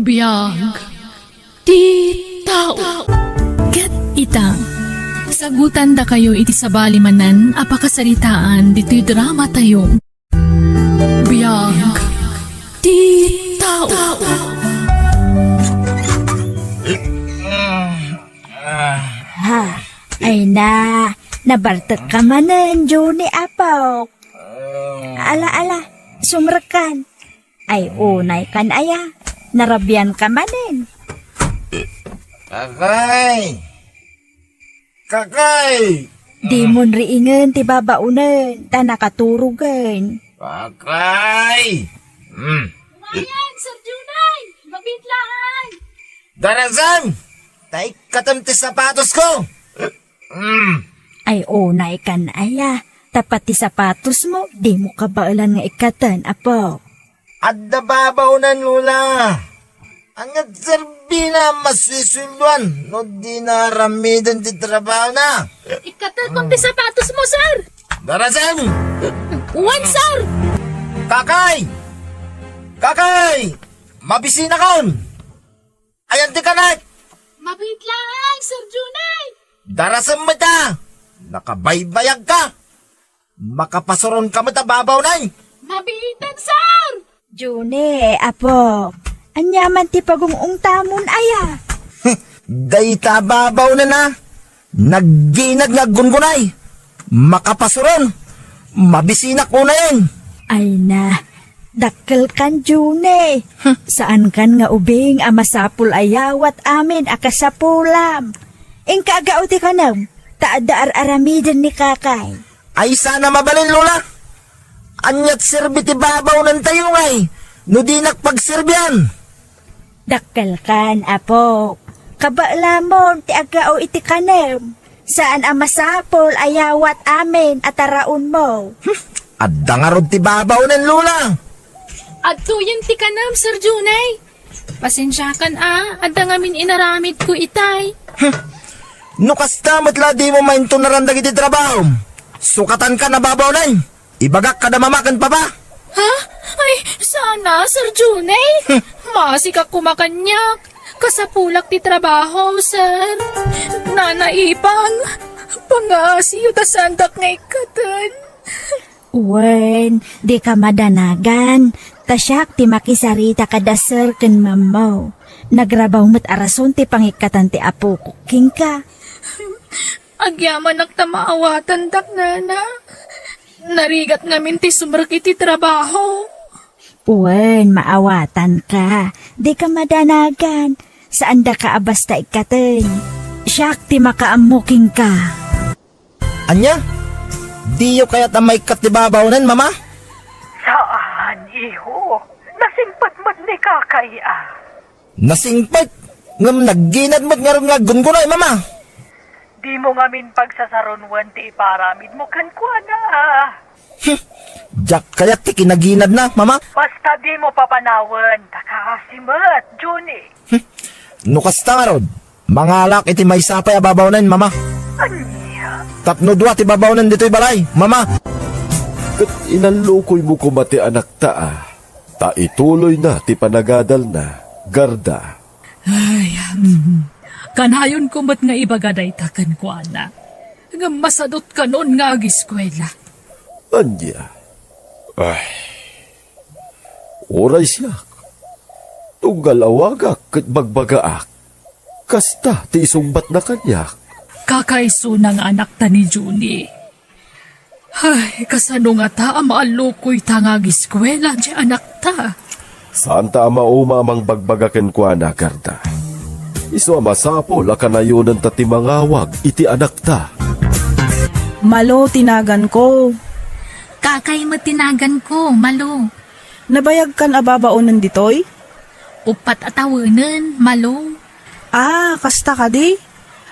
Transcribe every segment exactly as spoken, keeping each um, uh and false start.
Biag ti tao. Ket ita, sagutandakayo iti sabali manen a pakasaritaan ditoy dramatayo. Biag ti tao. Ha, ay na, nabartek ka manen, Johnny, apo. Ala, ala, sumrekkan. Ay, unay kan aya, narabian ka manen. Kakay! Kakay! Di mon riingen ti babaonen, ta nakaturogen. Kakay! Hmm. Ayan, Sir Junay! Mabitlaan! Darasem! Ta ikkatem ti sapatosko! Hmm. Ay, unay kan aya, ta pati sapatosmo, di mo kabaelan nga ikkaten, apo. Adda babaonen, Lola. Ania ti serbina a masuisueldoan no dina aramiden ti trabahona? Ikkatekon ti sapatosmo, sir. Darasem! Wen, sir! Kakay! Kakay! Mabisinakon! Ayan ti kanek! Mabitlaan, Sir Junay! Darasem met a! Nakabaybayag ka! Makapasuron ka met a babaonen! Mabiiten, sir! Juni, apo, ania man ti pagung-ungtamon aya? Dayta a babaonen a nagginad nga aggungunay. Makapasuron. Mabisinak unayen. Ay na, dakkelkan, Juni. Saankan nga ubing a masapul a yawat amin a kasapulam. Inka agao ti kanem, ta adda ar-aramiden ni Kakay. Ay, sana mabalin, Lola. Ania ti serbi ti babaonentayo ngay no dinak pagserbian? Dakkelkan, apo. Kabaelamon ti aggao iti kanem. Saan a masapul a yawat amin a taraonmo. Hmm, adda ngarud ti babaonen, Lola. Adtoyen ti kanem, Sir Junay. Pasensiakan a, adda ngamin inaramidko itay. Hmm. No kasta met la dimo maintunaran dagiti trabahom, sukatanka a babaonen. Ibagak kada mama ken papa. Ha? Ay, sana, Sir Junay. Hmm. Masikak koma kaniak. Kasapulak ti trabaho, sir. Nana Ipang, pangaasiyo ta saandak nga ikkaten. Wen, dika madanagan, ta siak ti makisarita kada sir ken mammo. Nagrabaw met a rason ti pangikkatan ti apok kenka. Agyamanak ta maawatandak, nana. Narigat ngamin ti sumrek iti trabaho. Wen, maawatanka. Dika madanagan. Saandaka a basta ikkaten. Siak ti makaammo kenka. Ania? Diyo kayat a maikkat ti babaonen, Mama? Saan, iho. Nasingpet met ni Kakay a. Nasingpet? Ngem nagginad met ngarud nga aggungunay, Mama. Dimo ngamin pagsasarunoen ti iparamidmo kenkuana. Hmm. Diak kayat ti kinaginadna, Mama. Basta dimo papanawen, ta kaasi met, Juni. Hmm. No kasta ngarud, mangalak iti maysa pay a babaonen, Mama. Ania? Tapno dua ti babaonen ditoy balay, Mama. Ket inallukoymo koma ti anakta a, ta ituloyna ti panagadalna, Garda. Ay, mm. Kanayonko met nga ibaga dayta kenkuana. Ngem masadutkanon nga agiskuela. Ania? Ay. Uray siak. Tunggal awagak ket bagbagaak. Kasta ti isungbatna kaniak. Kakaisuna nga anakta ni Juni. Ay, kasano ngata a maallukoyta nga agiskuela ti anakta? Saanta a mauma a mangbagbaga kenkuana, Garda. Isu a masapul a kanayonenta ti mangawag iti anakta. Malo ti naganko. Kakay met ti naganko, Malo. Nabayagkan a babaonen ditoy? Uppat a tawenen, Malo. Ah, kasta kadi?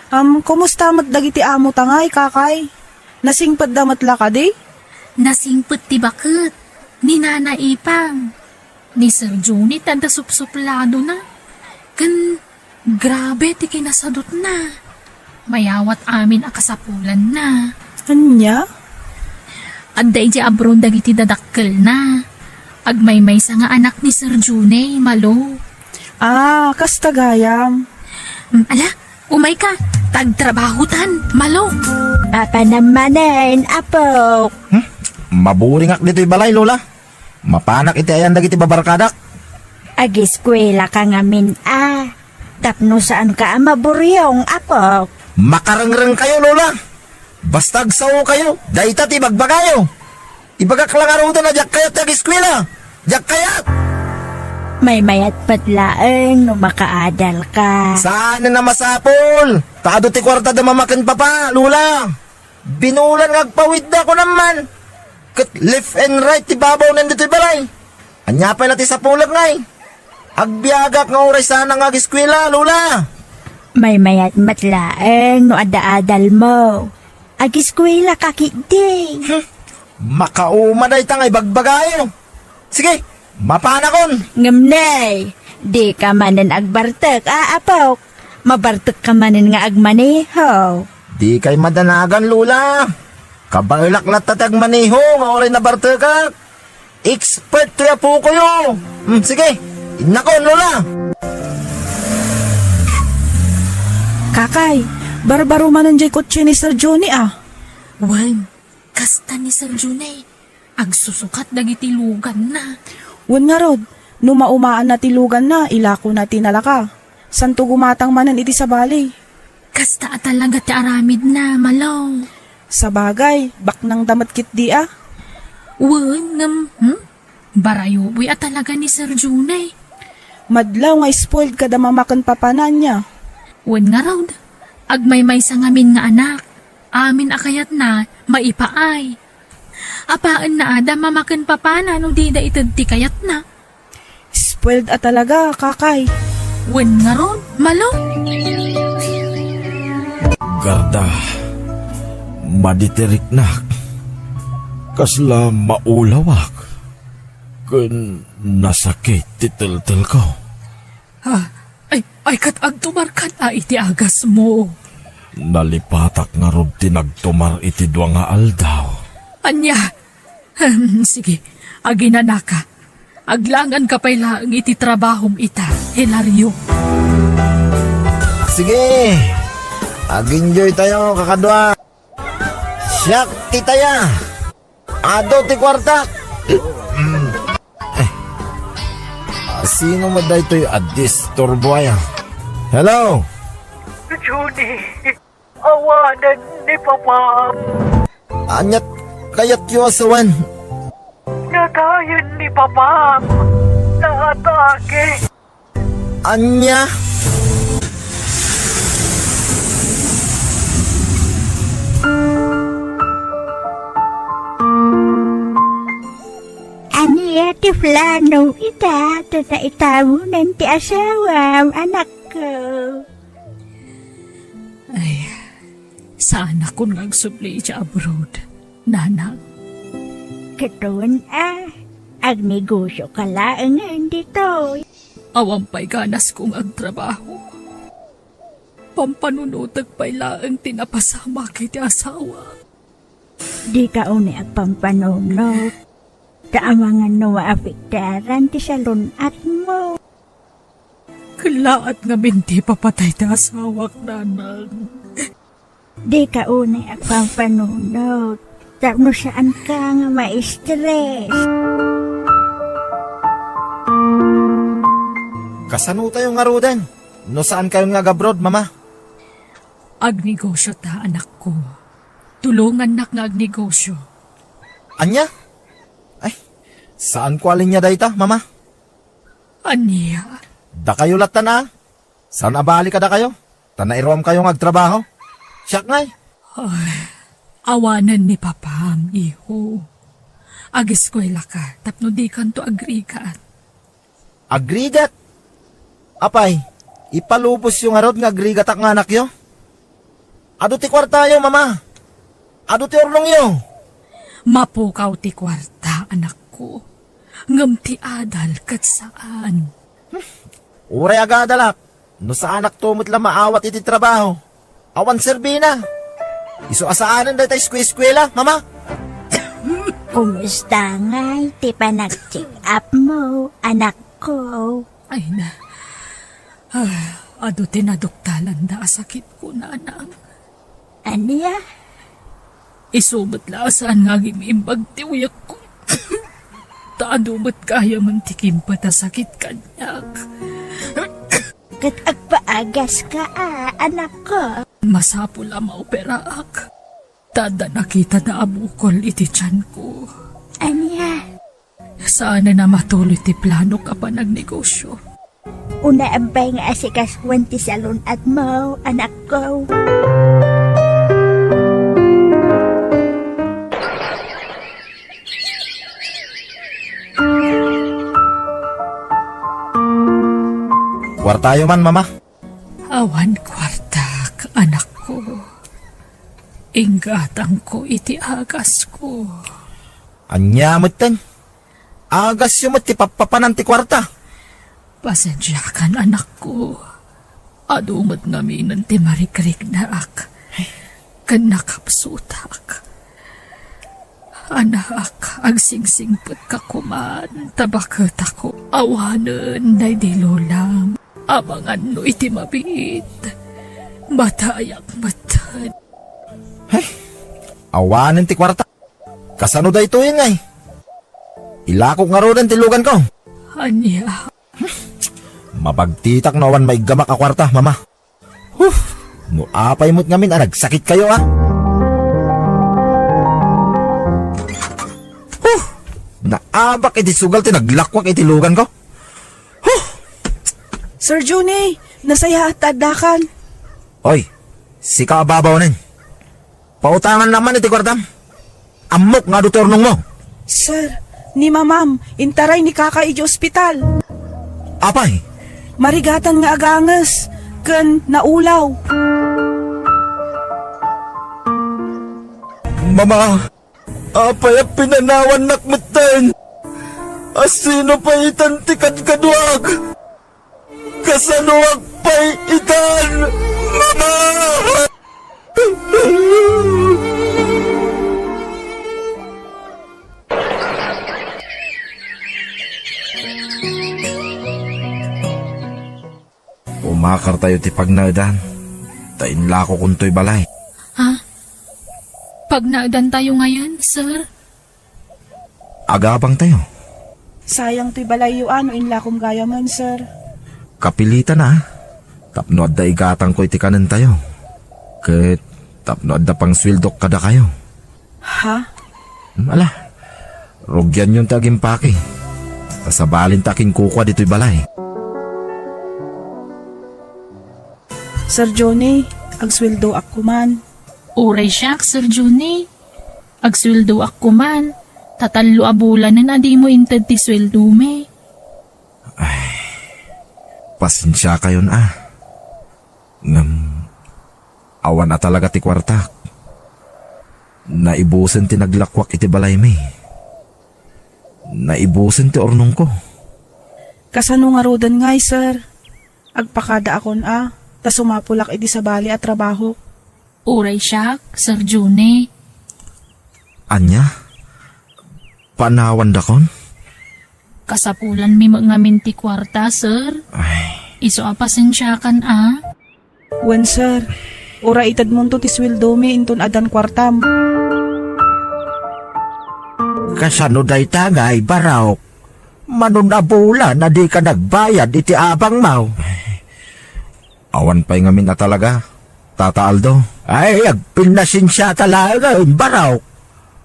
Am, kumusta met dagiti amota ngay, Kakay? Nasingpetda met la kadi? Nasingpet ti baket ni Nana Ipang. Ni Sir Johnny ti adda supsupladona. Ken grabe ti kinasadutna. Mayawat amin a kasapulanna. Ania? Adda idiay abroad dagiti dadakkelna. Agmaymaysa nga anak ni Sir Johnny, Malo. Ah, kasta gayam. Mm, ala, umayka. Tagtrabahotan, Malo. Apanan manen, apok. Hmm? Maburingak ditoy balay, Lola. Mapanak iti ayan dagiti babarkadak. Agiskuelaka ngamin a. Tapno saanka a maburyong, apok. Makarengrengkayo, Lola. Basta agsaokayo, dayta ti ibagbagayo. Ibagak la ngaruden a diak kayat ti agiskuela. Diak kayat! Maymayat met laeng no makaadalka. Saanen a masapul? Ta adu ti kuartada mama ken papa, Lola. Binulan nga agpawidda, kunam man. Ket left and right ti babawnen ditoy balay. Ania pay la ti sapulek ngay? Agbiagak nga uray saanak nga agiskuela, Lola. Maymayat met laeng no adda adalmo. Agiskuelaka ketdi. Hmm. Makauma dayta nga ibagbagayo. Sige, mapanakon. Ngem ne, dika manen agbartek, a, apok. Mabartekka manen nga agmaneho. Dikay madanagan, Lola. Kabaelak latta ti agmaneho nga uray nabartekak. Expert toy apokoyo. Hmm, sige, innakon, Lola. Kakay, barbaro manen jay kotse ni Sir Johnny, a. Wen, kasta ni Sir Johnny. Agsusukat dagiti luganna. Wen ngarud, no maumaanna ti luganna, ilakona ti nalaka. Santo gumatang manen iti sabali. Kasta a talaga ti aramidna, Malo. Sabagay, baknangda met ketdi a. Wen, ngem, hmm? Barayoboy a talaga ni Sir Junay. Madlaw nga spoiled kada mama ken papana ania. Wen ngarud, agmaymaysa ngamin nga anak. Amin a kayatna, maipaay. Apaenna a da mama ken papana no dida ited ti kayatna. Spoiled a talaga, kakay. Wen ngarud, Malo. Garda, maditiriknak. Kasla maulawak. Ken nasakit ti teltelko. Ah, ay, ay, ket agtumarkan a iti agasmo. Nalipatak ngarud ti nagtumar iti dua nga aldaw. Ania? Ahem, sige, aginanaka. Aglanganka pay laeng iti trabahom ita, Hilario. Sige, ag-enjoy tayo, kakadua. Siak ti taya. Adu ti kuartak. Mm. Eh. Sino man daytoy a disturbo aya? Hello? Judy, awanen ni Papam. Aniat kayatyo a sawen? Natayen ni Papam. Naatake. Ania? Ania ti plano ita, ta naitaonan ti asawam, anakko? Ay, saanakon nga agsubli idiay abroad, nanang. Ket wen a, agnegosioka laengen ditoy. Awan pay ganasko nga agtrabaho. Pampanunotek pay laeng ti napasamak iti asawa. Dika unay agpampanunot, ta amangan no maapektaran ti salun-atmo. Kellaat ngamin ti ipapatay ti asawak, nanang. Dika unay agpampanunot, tapno saanka nga ma-stress. Kasano tayo ngaruden no saankayon nga agabroad, Mama? Agnegosio ta, anakko. Tulongannak nga agnegosio. Ania? Ay, saanko a linia dayta, Mama. Ania? Dakayo latta a. Saan a bali kadakayo? Ta nairuamkayo nga agtrabaho. Siak ngay. Ay, awanen ni Papam, iho. Agiskuelaka tapno dikanto agrigat. Agrigat? Apay, ipalubosyo ngarud nga agrigatak nga anakyo? Adu ti kuartayo, Mama. Adu ti urnongyo. Mapukaw ti kuarta, anakko. Ngem ti adal ket saan. Uray agadalak, no saanakto met la maawat iti trabaho. Awan serbina. Isu a saanen dayta eskueskuela, Mama. Kumusta ngay ti panag-check-up mo, anakko? Ay na, Ah, adu ti naduktalanda a sakitko, nanang. Ania? Isu met la a saan nga agim-imbag ti uyekko. Ta adu met gayamen ti kimpet a sakit kaniak. Ket agpaagas ka, a, anakko. Masapul a maoperaak. Ta adda nakitada a bukol iti tianko. Ania? Saanen a matuloy ti planok a panagnegosio. Unaem pay nga asikasuan ti salun-atmo, anakko. Kuartayo man, Mama. Awan kuartak, anakko. Inggatangko iti agasko. Ania metten? Agasyo met ti pappapanan ti kuarta. Pasensiakan, anakko. Adu met ngaminen ti marikriknak ken nakapsutak. Anak, agsingsingpetka koman ta baketako. Awanen daydi lolam. Amangan no iti mabiit, matayak metten. Ay, awanen ti kuarta. Kasano daytoy ngay? Ilakok ngaruden ti luganko. Ania? Mabagtitak no awan maiggamak a kuarta, Mama. Huh! No apay met ngamin a nagsakitkayo, a? Huh! Naabak iti sugal ti naglakwak iti luganko. Huh! Sir Johnny, nasayaat ta addakan. Oy, sika a babaonen. Pautangannakman iti kuartam. Ammok nga adu ti urnongmo. Sir, ni mamam, intaray ni kaka iti ospital. Apay? Marigatan nga aganges, ken naulaw. Mama, apay a pinanawannak metten? A sino pay itan ti kadkaduak? Kasanoak pay itan, Mama? Umakartayo ti pagnaedan, ta inlakokontoy balay. Ha? Pagnaedantayo ngayen, sir? Agabangtayo. Sayang toy balayyo a no inlakom gayamen, sir. Kapilitan a, tapno adda igatangko iti kanentayo. Ket tapno adda pangsueldok kadakayo. Ha? Hmm, ala, rugianyon ti agimpaki. Ta sabalin ta akinkukua ditoy balay. Sir Johnny, agsueldoak koman. Uray siak, Sir Johnny. Agsueldoak koman, ta tallo a bulanen a dimo inted ti sueldomi. Ay, pasensiakayon a. Ngem, awan a talaga ti kuartak. Naibusen ti naglakwak iti balaymi. Naibusen ti urnongko. Kasano ngaruden ngay, sir? Agpakadaakon a, ta sumapulak iti sabali a trabaho. Uray siak, Sir Johnny. Ania? Panawandakon? Kasapulanmi met ngamin ti kuarta, sir. Ay. Isu a pasensiakan a. Wen, sir. Uray itedmonto ti sueldomi inton addan kuartam. Kasano dayta ngay, Barok? Mano a bulan a dika nagbayad iti abangmo? Awan pay ngamin a talaga, Tata Aldo. Ay, agpinnasensiaka laengen, Barok.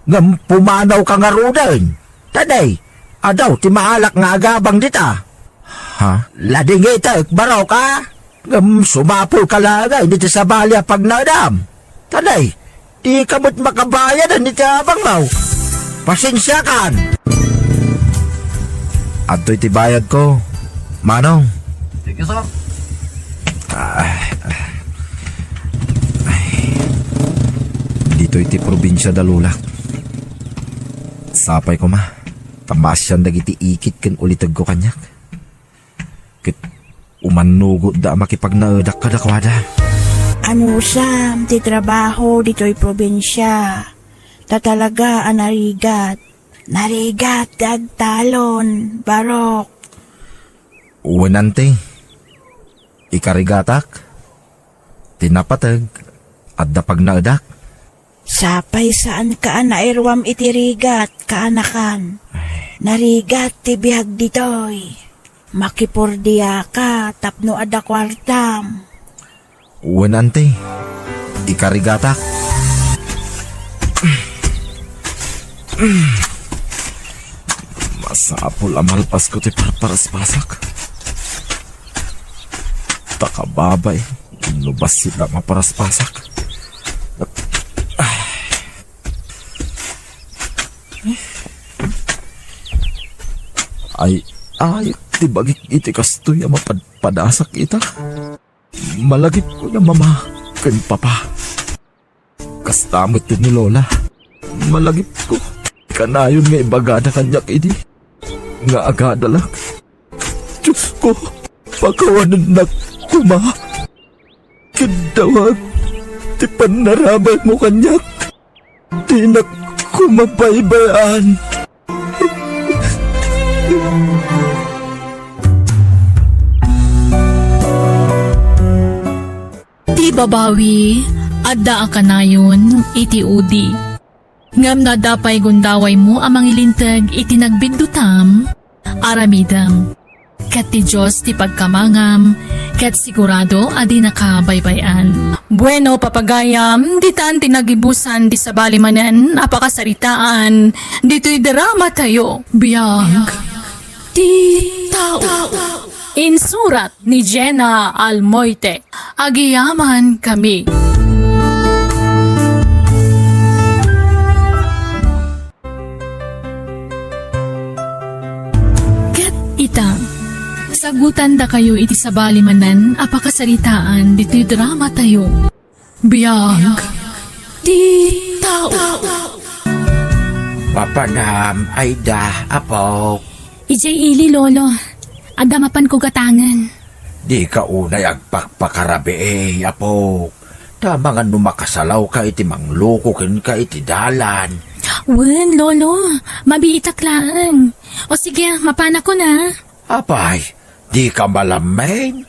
Ngem pumanawka ngaruden. Ta nay, adu ti maalak nga agabang dita. Ha? Ladingitek, Barok, a? Ngem sumapulka laengen iti sabali a pagnaedam. Ta nay, dika met makabayaden iti abangmo. Pasensiakan. Adtoy ti bayadko, Manong. Thank you, sir. Ay, ay. Ditoy ti probinsia da lolak. Sapay koma, ta maasian dagiti ikit ken ulitegko kaniak. Ket umannugotda a makipagnaedak kadakuada. Anusam ti trabaho ditoy probinsia. Ta talaga a narigat. Narigat ti agtalon, Barok. Wen, Ante. Ikarigatak, ti napateg, adda pagnaedak. Sapay saanka a nairuam iti rigat, kaanakan. Narigat ti biag ditoy. Makipordiaka tapno adda kuartam. Wen, anti, ikarigatak. Masapul a malpasko ti parparaspasak. Ta kababay, no bassit a maparaspasak. Ay, ay, ti bagik iti kastoy a mapadpadasak ita. Malagipko na mama ken papa. Kasta met ni Lola. Malagipko. Kanayon nga ibagada kaniak idi nga agadalak. Diosko, pakawanennak koma. Ket dawag ti pannarabay mo kaniak. Dinak koma baybay-an. Ti babawi, adda a kanayon iti udi. Ngem no adda pay gundawaymo a mangilinteg iti nagbiddutam, aramidem. Ket ti Dios ti pagkamangam, ket sigurado a dinaka baybay-an. Bueno, papagayam, ditan ti nagibusan ti sabali manen a pakasaritaan ditoy drama tayo. Biag ti tao. Insurat ni Jenna Almoite. Agyamankami. Ket ita, sagutandakayo iti sabali manen a pakasaritaan ditoy drama tayo. Biag ti tao. Mapanam, Aida, Apo. Idiay ili, Lolo. Adda mapanko gatangen. Dika unay agpakpakarabii, Apo. Ta amangan no makasalawka iti mangluko kenka iti dalan. Wen, Lolo. Mabiitak laeng. O sige, mapanakon a. Apay, dika malammen?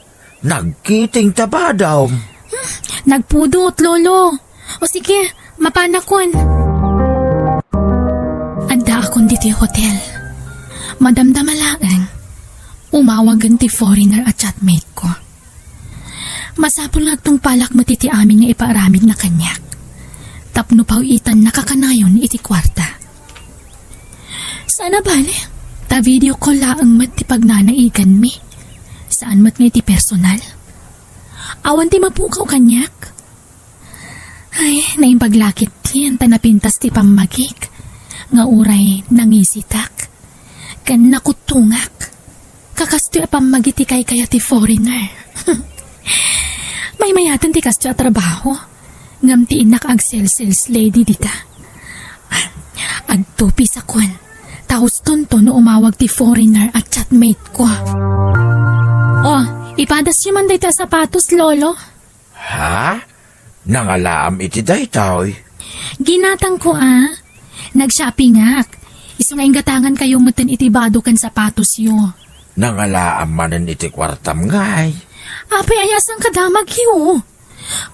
Nagkiting ta badom. Hmm, nagpudot, Lolo. O sige, mapanakon. Addaakon ditoy hotel. Madamdama laeng, umawagen ti foreigner a chatmate ko. Masapul nga agtungpalak met iti amin nga ipaaramidna kaniak tapno paw-itannaka kanayon iti kuarta. Saan a bale, ta video call laeng met ti pagnanaiganmi. Saan met nga iti personal. Awan ti mapukaw kaniak. Ay, naimbag la ketdin ta napintas ti pammagik nga uray nangisitak ken nakuttongak. Kakastoy a pammagik ti kaykaya ti foreigner. Maymayaten ti kastoy a trabaho. Ngem ti innak agsel-sales lady dita. Ah, agtupisakon. Ta hustonto no umawag ti foreigner a chatmate ko. Oh, ipadasyo man dayta a sapatos, Lolo. Ha? Nangalaam iti daytoy? Ginatangko a. Nag-shoppingak. Isu nga inggatangankayo metten iti bado ken sapatosyo. Nangalaam manen iti kuartam ngay? Apay, aya saan kadamagyo?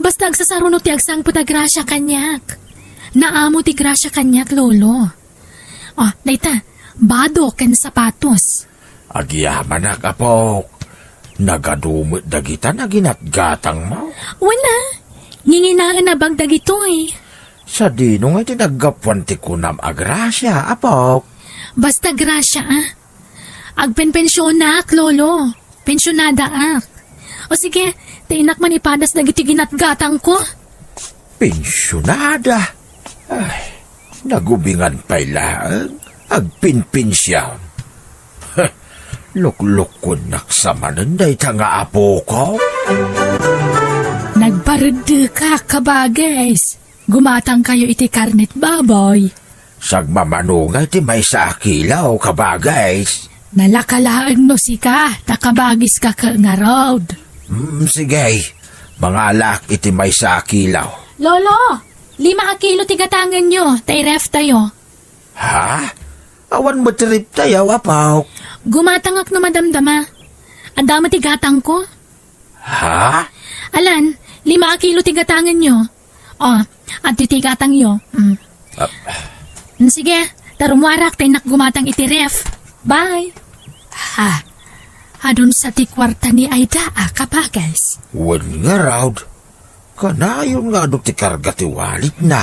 Basta agsasaruno ti agsangpet a grasia kaniak. Naamo ti grasia kaniak, Lolo. Oh, dayta, bado ken sapatos. Agyamanak, apok. Nagadu met dagita naginatgatangmo. Wen a, nginginaen a bag dagitoy. Sadino nga iti naggapuan ti kunam a grasia, apok? Basta grasia, a. Agpenpensionak, Lolo. Pensionadaak. O sige, ta innak man ipadas dagiti ginatgatangko. Pensionada? Ay, nagubingan pay laeng. Agpinpension. Heh, luklukonnak sa manen dayta nga apoko. Nagpareddekak, kabagis. Gumatangkayo iti karnet baboy. Sagmamano nga iti maysa a kilo, kabagis. Nalaka laeng no sika, ta kabagiska ket ngarud. Mm, sige. Mangalaak iti maysa a kilo. Lolo, lima a kilo ti gatangenyo, ta i-ref tayo. Ha? Awan met ti ref tayo, apok. Gumatangak no madamdama. Adda met ti gatangko. Ha? Alan, lima a kilo ti gatangenyo. O, adtoy ti gatangyo. Mm. Ah. Mm, sige, ta rummuarak ta innak gumatang iti ref. Bye. Ha? Adun sa ti kuarta ni Aida a kabagas? Wen ngarud. Kanayon nga adu ti karga ti walletna.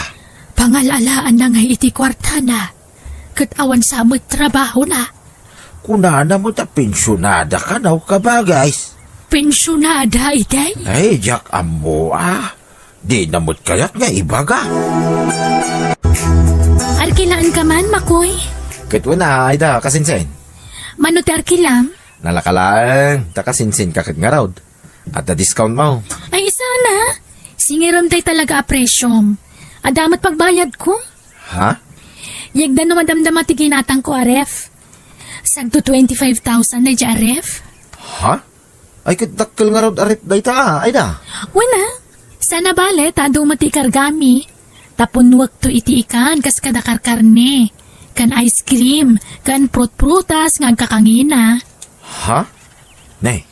Pangal-alaanna ngay iti kuartana. Ket awan sa met trabahona. Kunana met a pensionada kano, kabagas. Pensionada, itay? Ay, diak ammo, a. Dina met kayat nga ibaga. Arkilaanka man, Makoy? Ket wen, Aida, kasinsin. Mano ti arkilam? Nalaka laeng, ta kasinsinka ket ngarud. Adda discount mo. Ay, isana. Singiram tay talaga a presyom. Adda met pagbayadko. Ha? Yegda no madamdama ti ginatangko a ref. Sagto twenty-five thousand daydiay a ref. Ha? Ay, ket dakkel ngarud a ref dayta, Aida. Wen a. Saan a bale ta adu met ti ikargami. Ta punnuekto iti ikan kas kada karkarne, ken ice cream, ken prut-prutas nga agkakangina. Ha? Ne,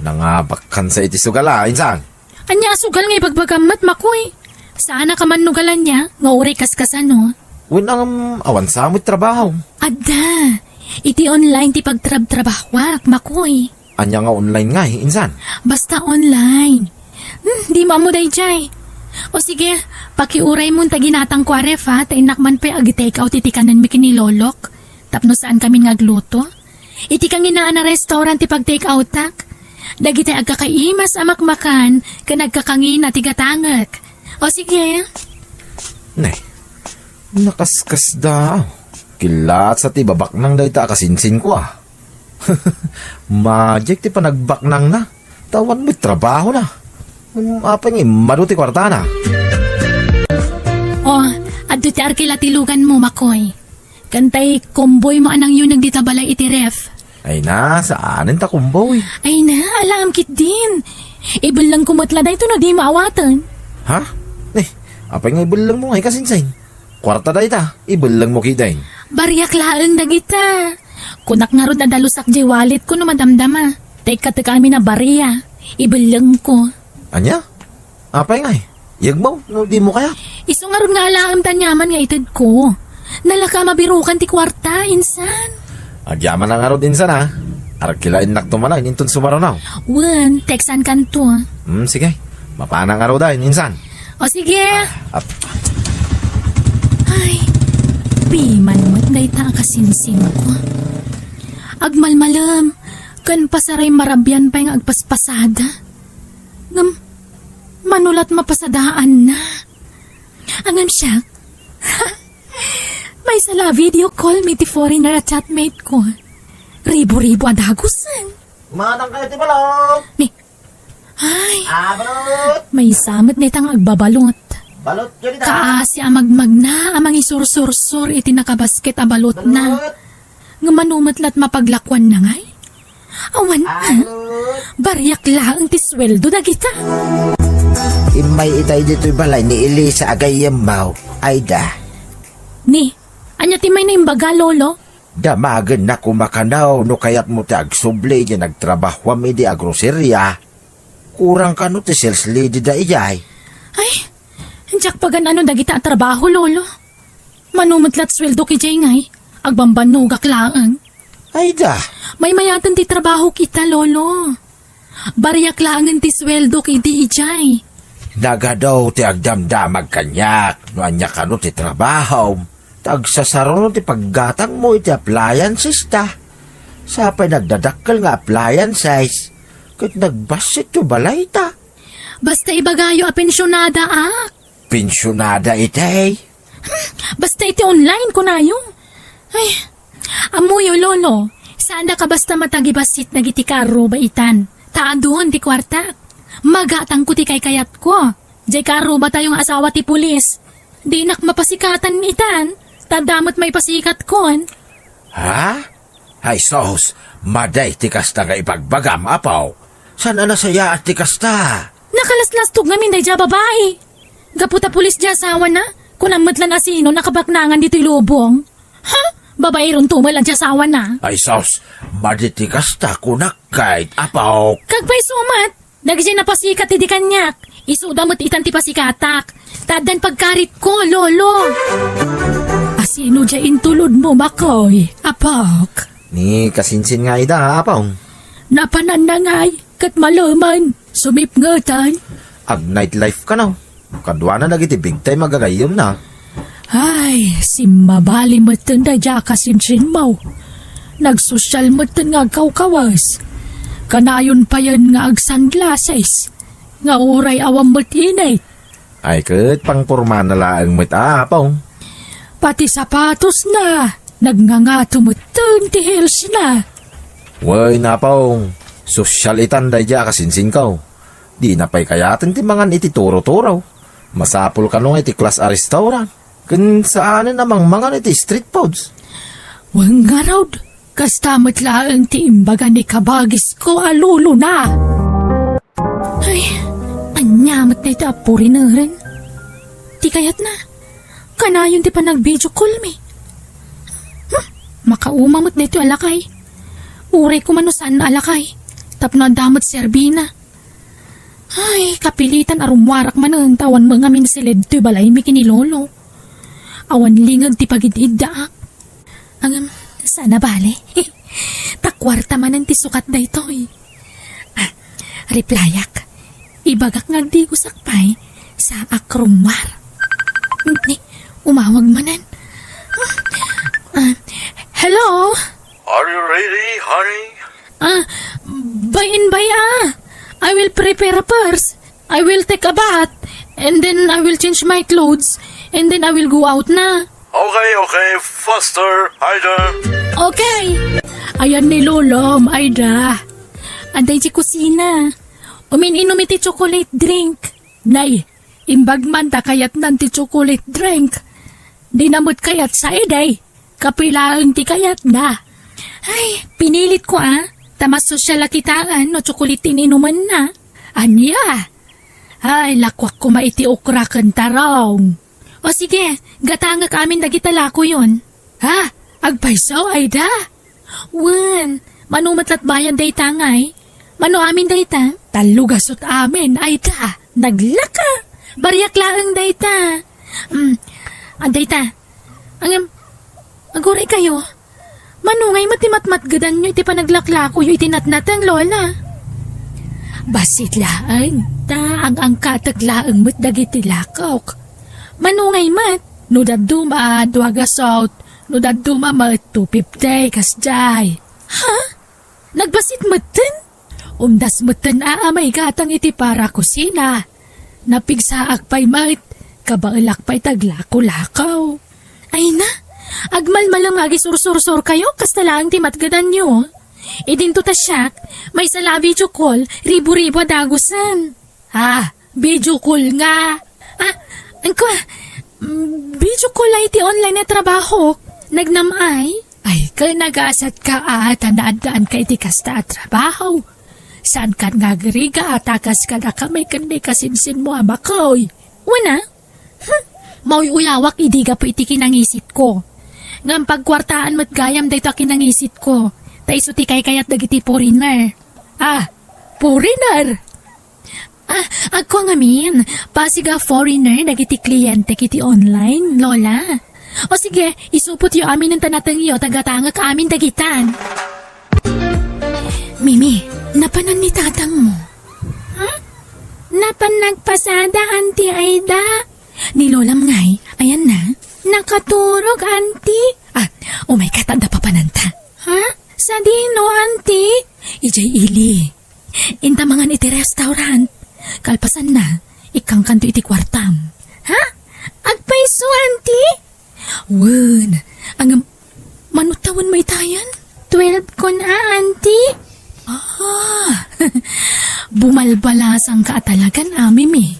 nangabakkan sa iti sugal a, insan? Ania a sugal nga ibagbagam met, Makoy? Saanaka mannugal ania nga uray kaskasano? Wen, ngem awan sa met trabaho. Adda. Iti online ti pagtrabtrabahoak, Makoy. Ania nga online ngay, insan? Basta online. Hmm, dimo ammo daydiay. O sige, pakiuray mon ta ginatangko a ref, ha, ta innak man pay agi-take out iti kanenmi ken ni Lolok. Tapno saankamin nga agluto. Iti kanginaan a restaurant ti pag-take outak. Dagiti agkakaimas a makmakan ken agkakangina ti gatangek. O sige. Ne, nakaskasda. Kilat sa ti babaknang dayta a kasinsinko a. Madiak ti panagbaknangna. Ta awan met trabahona. Hmm, apay nga immadu ti kuartana? O, adda ti arkila ti luganmo, Makoy. Ken tay komboymo a nangyuneg dita balay iti ref. Ay na, saanen ta komboy? Ay na, alaam ketdin. Ibellengko met la daytoy no dimo awaten. Ha? Eh, apay nga ibellengmo ngay, kasinsin? Kuarta dayta, ibellengmo ketdin. Bariak laeng dagita. Kunak ngarud a dalusak diay walletko no madamdama. Ta ikkatek amin a baria, ibellengko. Ania? Apay ngay? Yegmo no dimo kayat? Isu ngarud nga alaem ti aniaman nga itedko. Nalaka a mabirukan ti kuarta, insan. Agyamanak ngarud, insan, a. Arkilaennakto manen inton sumaruno. Wen, textankanto. Hmm, sige. Mapanak ngarud, insan. O, sige. Ah, ap- Ay, piman met dayta a kasinsinko. Agmalmalem, ken pasaray marabian pay nga agpaspasada. Ngem, mano la ti mapasadaanna? Ngem siak, maysa la a video call mi ti foreigner a chatmate ko. Ribo-ribo a dagusen. Manang kayo ti balot? Ni, ay, Ah, balot! Maysa met dayta nga agbabalot. Balot, yun ita. Kaasi a magmagna a mangisursursur iti nakabasket a balotna. Balot! Nga mano met la ti mapaglakuanna ngay? Awan, ah? Bariak laeng ti sueldo dagita. Immay itay ditoy balay ni Elisa a gayyemmo, Aida. Ni, ania ti mayna imbaga, Lolo? Damagenna koma kano no kayatmo ti agsubli diay nagtrabahoam idi a groceria. Kurang kano ti sales lady daydiay. Ay, diak pagan-ano dagita a trabaho, Lolo. Mano met la ti sueldok idiay ngay, agbambannogak laeng. Aida. Maymayaten ti trabahok ita, Lolo. Bariak laengen ti sueldok idi idiay. Nagadu ti agdamdamag kaniak no ania kano ti trabahom. Ta agsasaruno ti paggatangmo iti appliances ta. Sapay nagdadakkel nga appliances. Ket nagbassit ti balayta. Basta ibagayo a pensionadaak. Pensionada itay? Hmm, basta iti online, kunayo. Ay, ammoyo, Lolo, saanda ka basta matagibassit dagiti kaarruba itan. Ta adun ti kuarta. Magatangko ti kaykayatko. Diay kaarrubatayo nga asawa ti pulis. Dinak mapasikatan itan. Ta adda met maipasikatkon. Ha? Ay sus, madi ti kasta nga ibagbagam, apo. Saan a nasayaat ti kasta? Nakalaslastog ngamin daydiay a babai. Gapu ta pulis diay asawana, kunam met lan a sino nakabaknangan ditoy lubong. Ha? Babairon tumel a diay asawana. Ay sus, madi ti kasta kunak ket, apo. Kagpayso met, Dagiti napasikat idi kaniak, isuda met itan ti pasikatak. Ta addan pagkaritko, Lolo. Asino diay intulodmo, Makoy, apok? Ni Kasinsin nga ida, Apong. Napananna ngay, ket malemen, sumipngetan. Ag-nightlife kano. Kaduana dagiti big time a gagayyemna. Ay, simmabali metten daydiay a Kasinsinmo. Nagsosyal metten nga agkawkawas. Kanayon payen nga agsunglasses, nga uray awan met init. Ay, ket pangpormana laeng met, Apong. Pati sapatosna, nagngangato metten ti heelsna. Wen, Apong, sosyal itan daydiay a Kasinsinko. Dina pay kayaten ti mangan iti turo-turo. Masapul kano nga iti class a restaurant. Ken saanen a mangmangan iti street foods. Wen ngarud, kasta met laeng ti imbaga ni kabagisko a lolona. Ay, ania met daytoy a foreigneren? Ti kayatna, kanayon ti panag-video call mi. Hmm, makauma met daytoy a lakay. Uray koma no saan a lakay, tapno adda met serbina. Ay, kapilitan a rummuarak manen ta awan met ngamin siled toy balaymi ken ni Lolo. Awan lingeg ti pagid-iddaak. Ngem, saan a bale. Ta kuarta manen ti sukat daytoy. Ah, replyak. Ibagak nga agdigosak pay, saak rummuar. Ni, umawag manen. Ah, hello? Are you ready, honey? Ah, bay-in bay, ah. I will prepare first. I will take a bath, and then I will change my clothes, and then I will go out na. Okay, okay, faster, Aida. Okay. Ayan ni Lolom, Aida. Adda iti kusina. Umin-inum iti chocolate drink. Nay, imbag man ta kayatnan ti chocolate drink. Dina met kayat sa idi. Kape laeng ti kayatna. Ay, pinilitko, ah. Ta mas sosyal a kitaen no tsukulit ti inumenna. Ania? Ay, lakuak koma iti okra ken tarong. O sige, gatangek amin dagita lakoyon. Ha? Agpayso, Aida? Wen, mano met lat bayad dayta ngay? Mano amin dayta? Tallo gasut amin, Aida. Naglaka! Bariak laeng dayta. Mm, ah, dayta. Ngem, aguray kayo. Mano ngay met ti matmatgedanyo iti panaglaklakoyo iti natnateng, Lola? Bassit laeng, ta ang-angkatek laeng met dagiti lakok. Mano ngay met? No dadduma, dua gasut. No dadduma met, two fifty, kasdiay. Ha? Nagbassit metten? Umdas metten a, a maigatang iti para kusina. Napigsaak pay met, kabaelak pay ti aglako-lako. Ay na, agmalmalem nga agisursursurkayo, kasta laeng ti matgedanyo. Idinto ta siak, maysa la a video call, ribu-ribu a dagusen. Ah, video call nga. Ah, angkua, mm, video call ay ti online a trabaho. Nagnam-ay? Ay, ken nagasatka a ta naaddaanka iti kasta a trabaho. Saankan nga agrigat a kas kadakami ken ni Kasinsinmo a Makoy. Wen a? Hmm, mauy-uyawak idi gapu iti kinangisitko. Ngem pagkuartaan met gayam daytoy a kinangisitko. Ta isu ti kaykayat dagiti foreigner. Ah, foreigner! Ah, agko ngamin, pasig a foreigner dagiti klientek iti online, Lola. O sige, isupotyo amin ta natengyo, ta gatangek amin dagitan. Mimi, napanan ni tatangmo? Ha? Napan nagpasada, Auntie Aida. Ni Lolam ngay, ayan na. Nakaturog, Auntie. Ah, umay ka, ta adda papananta. Ha? Sadino, Auntie? Idiay ili. Inta mangan iti restaurant. Kalpasanna, ikkangkanto iti kuartam. Ha? Agpayso, Auntie? Wen, ngem, mano tawen maytayen? Twelve kun a, Auntie? Ah, bumalbalasangka a talagan, a, Mimi.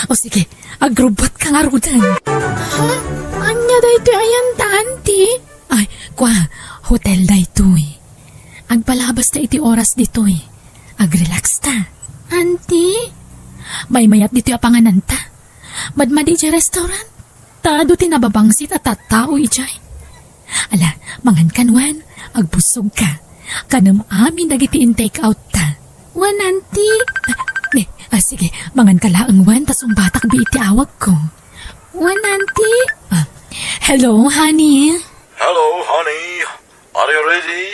O sige, agrubbuatka ngaruden. Ha? Ania daytoy ayan ta, Auntie? Ay, kua, hotel daytoy. Agpalabasta iti oras ditoy. Agrelaxta. Auntie? Maymayat ditoy a pangananta. Madmadi idiay restaurant. Ta adu ti nababangsit a tattao idiay. Ala, mangankan wen, agbussogka. Kanem amin dagiti in-take out ta. Wen, Auntie. Ah, sige, mangan ka laeng wen, ta sungbatak bi iti awagko. Wen, Auntie? Ah, hello, honey. Hello, honey. Are you ready?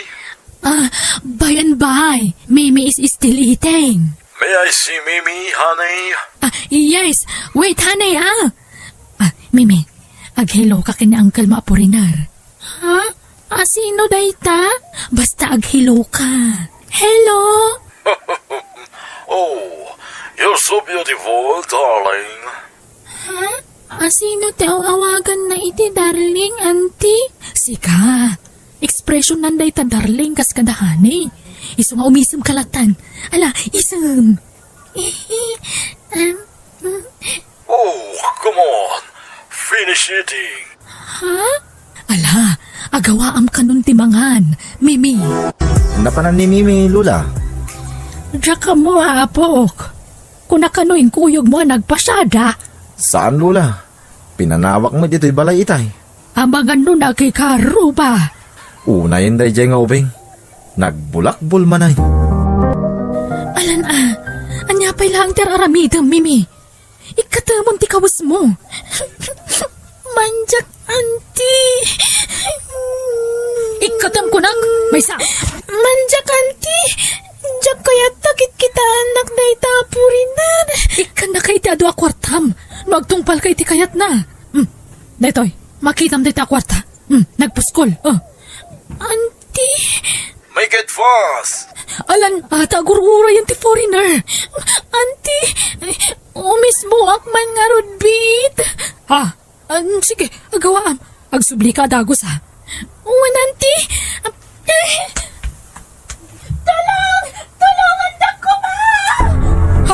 Ah, by and by. Mimi is still eating. May I see Mimi, honey? Ah, yes. Wait, honey, ah. Ah, Mimi, ag-hello ka ken ni Uncle Maapurinar. Ha? Asino dayta? Basta ag-hello ka. Hello? Oh, you're so beautiful, darling. Ha? Asino ti aw-awaganna iti darling, Auntie? Sika. Expression nan dayta darling kas kada honey. Isu nga umisem ka latan. Ala, isem. Um, mm. Oh, come on. Finish eating. Ha? Ala, agawaam kanon ti mangan, Mimi. Napanan ni Mimi, Lola. Diak ammo, apok. Kuna kano inkuyogmo a nagpasiada? Saan, Lola. Pinanawak met ditoy balay itay. Amangan no nakikaruba. Unayen daydiay nga ubing. Nagbulakbol manen. Alan a, ania pay laeng ti ar-aramidem, Mimi? Ikkatemon ti kawesmo. Mandiak, Auntie. Ikkatem kunak, maysa. Mandiak, Auntie. Diak kayat a kitkitaennak dayta a purinan. Ikkannaka iti adu a kuartam no agtungpalka iti kayatna. Hmm. Daytoy, makitam dayta a kuarta. Hmm, nagpuskol. Oh. Auntie. Make it fast! Alan, ata agur-urayen ti foreigner. Auntie, umismoak man ngarud, bit. Ha? Ah, sige, agawaam. Agsubli ka a dagus, ha? Wen, Auntie. Ah, eh, tulong! Tulongan da koma!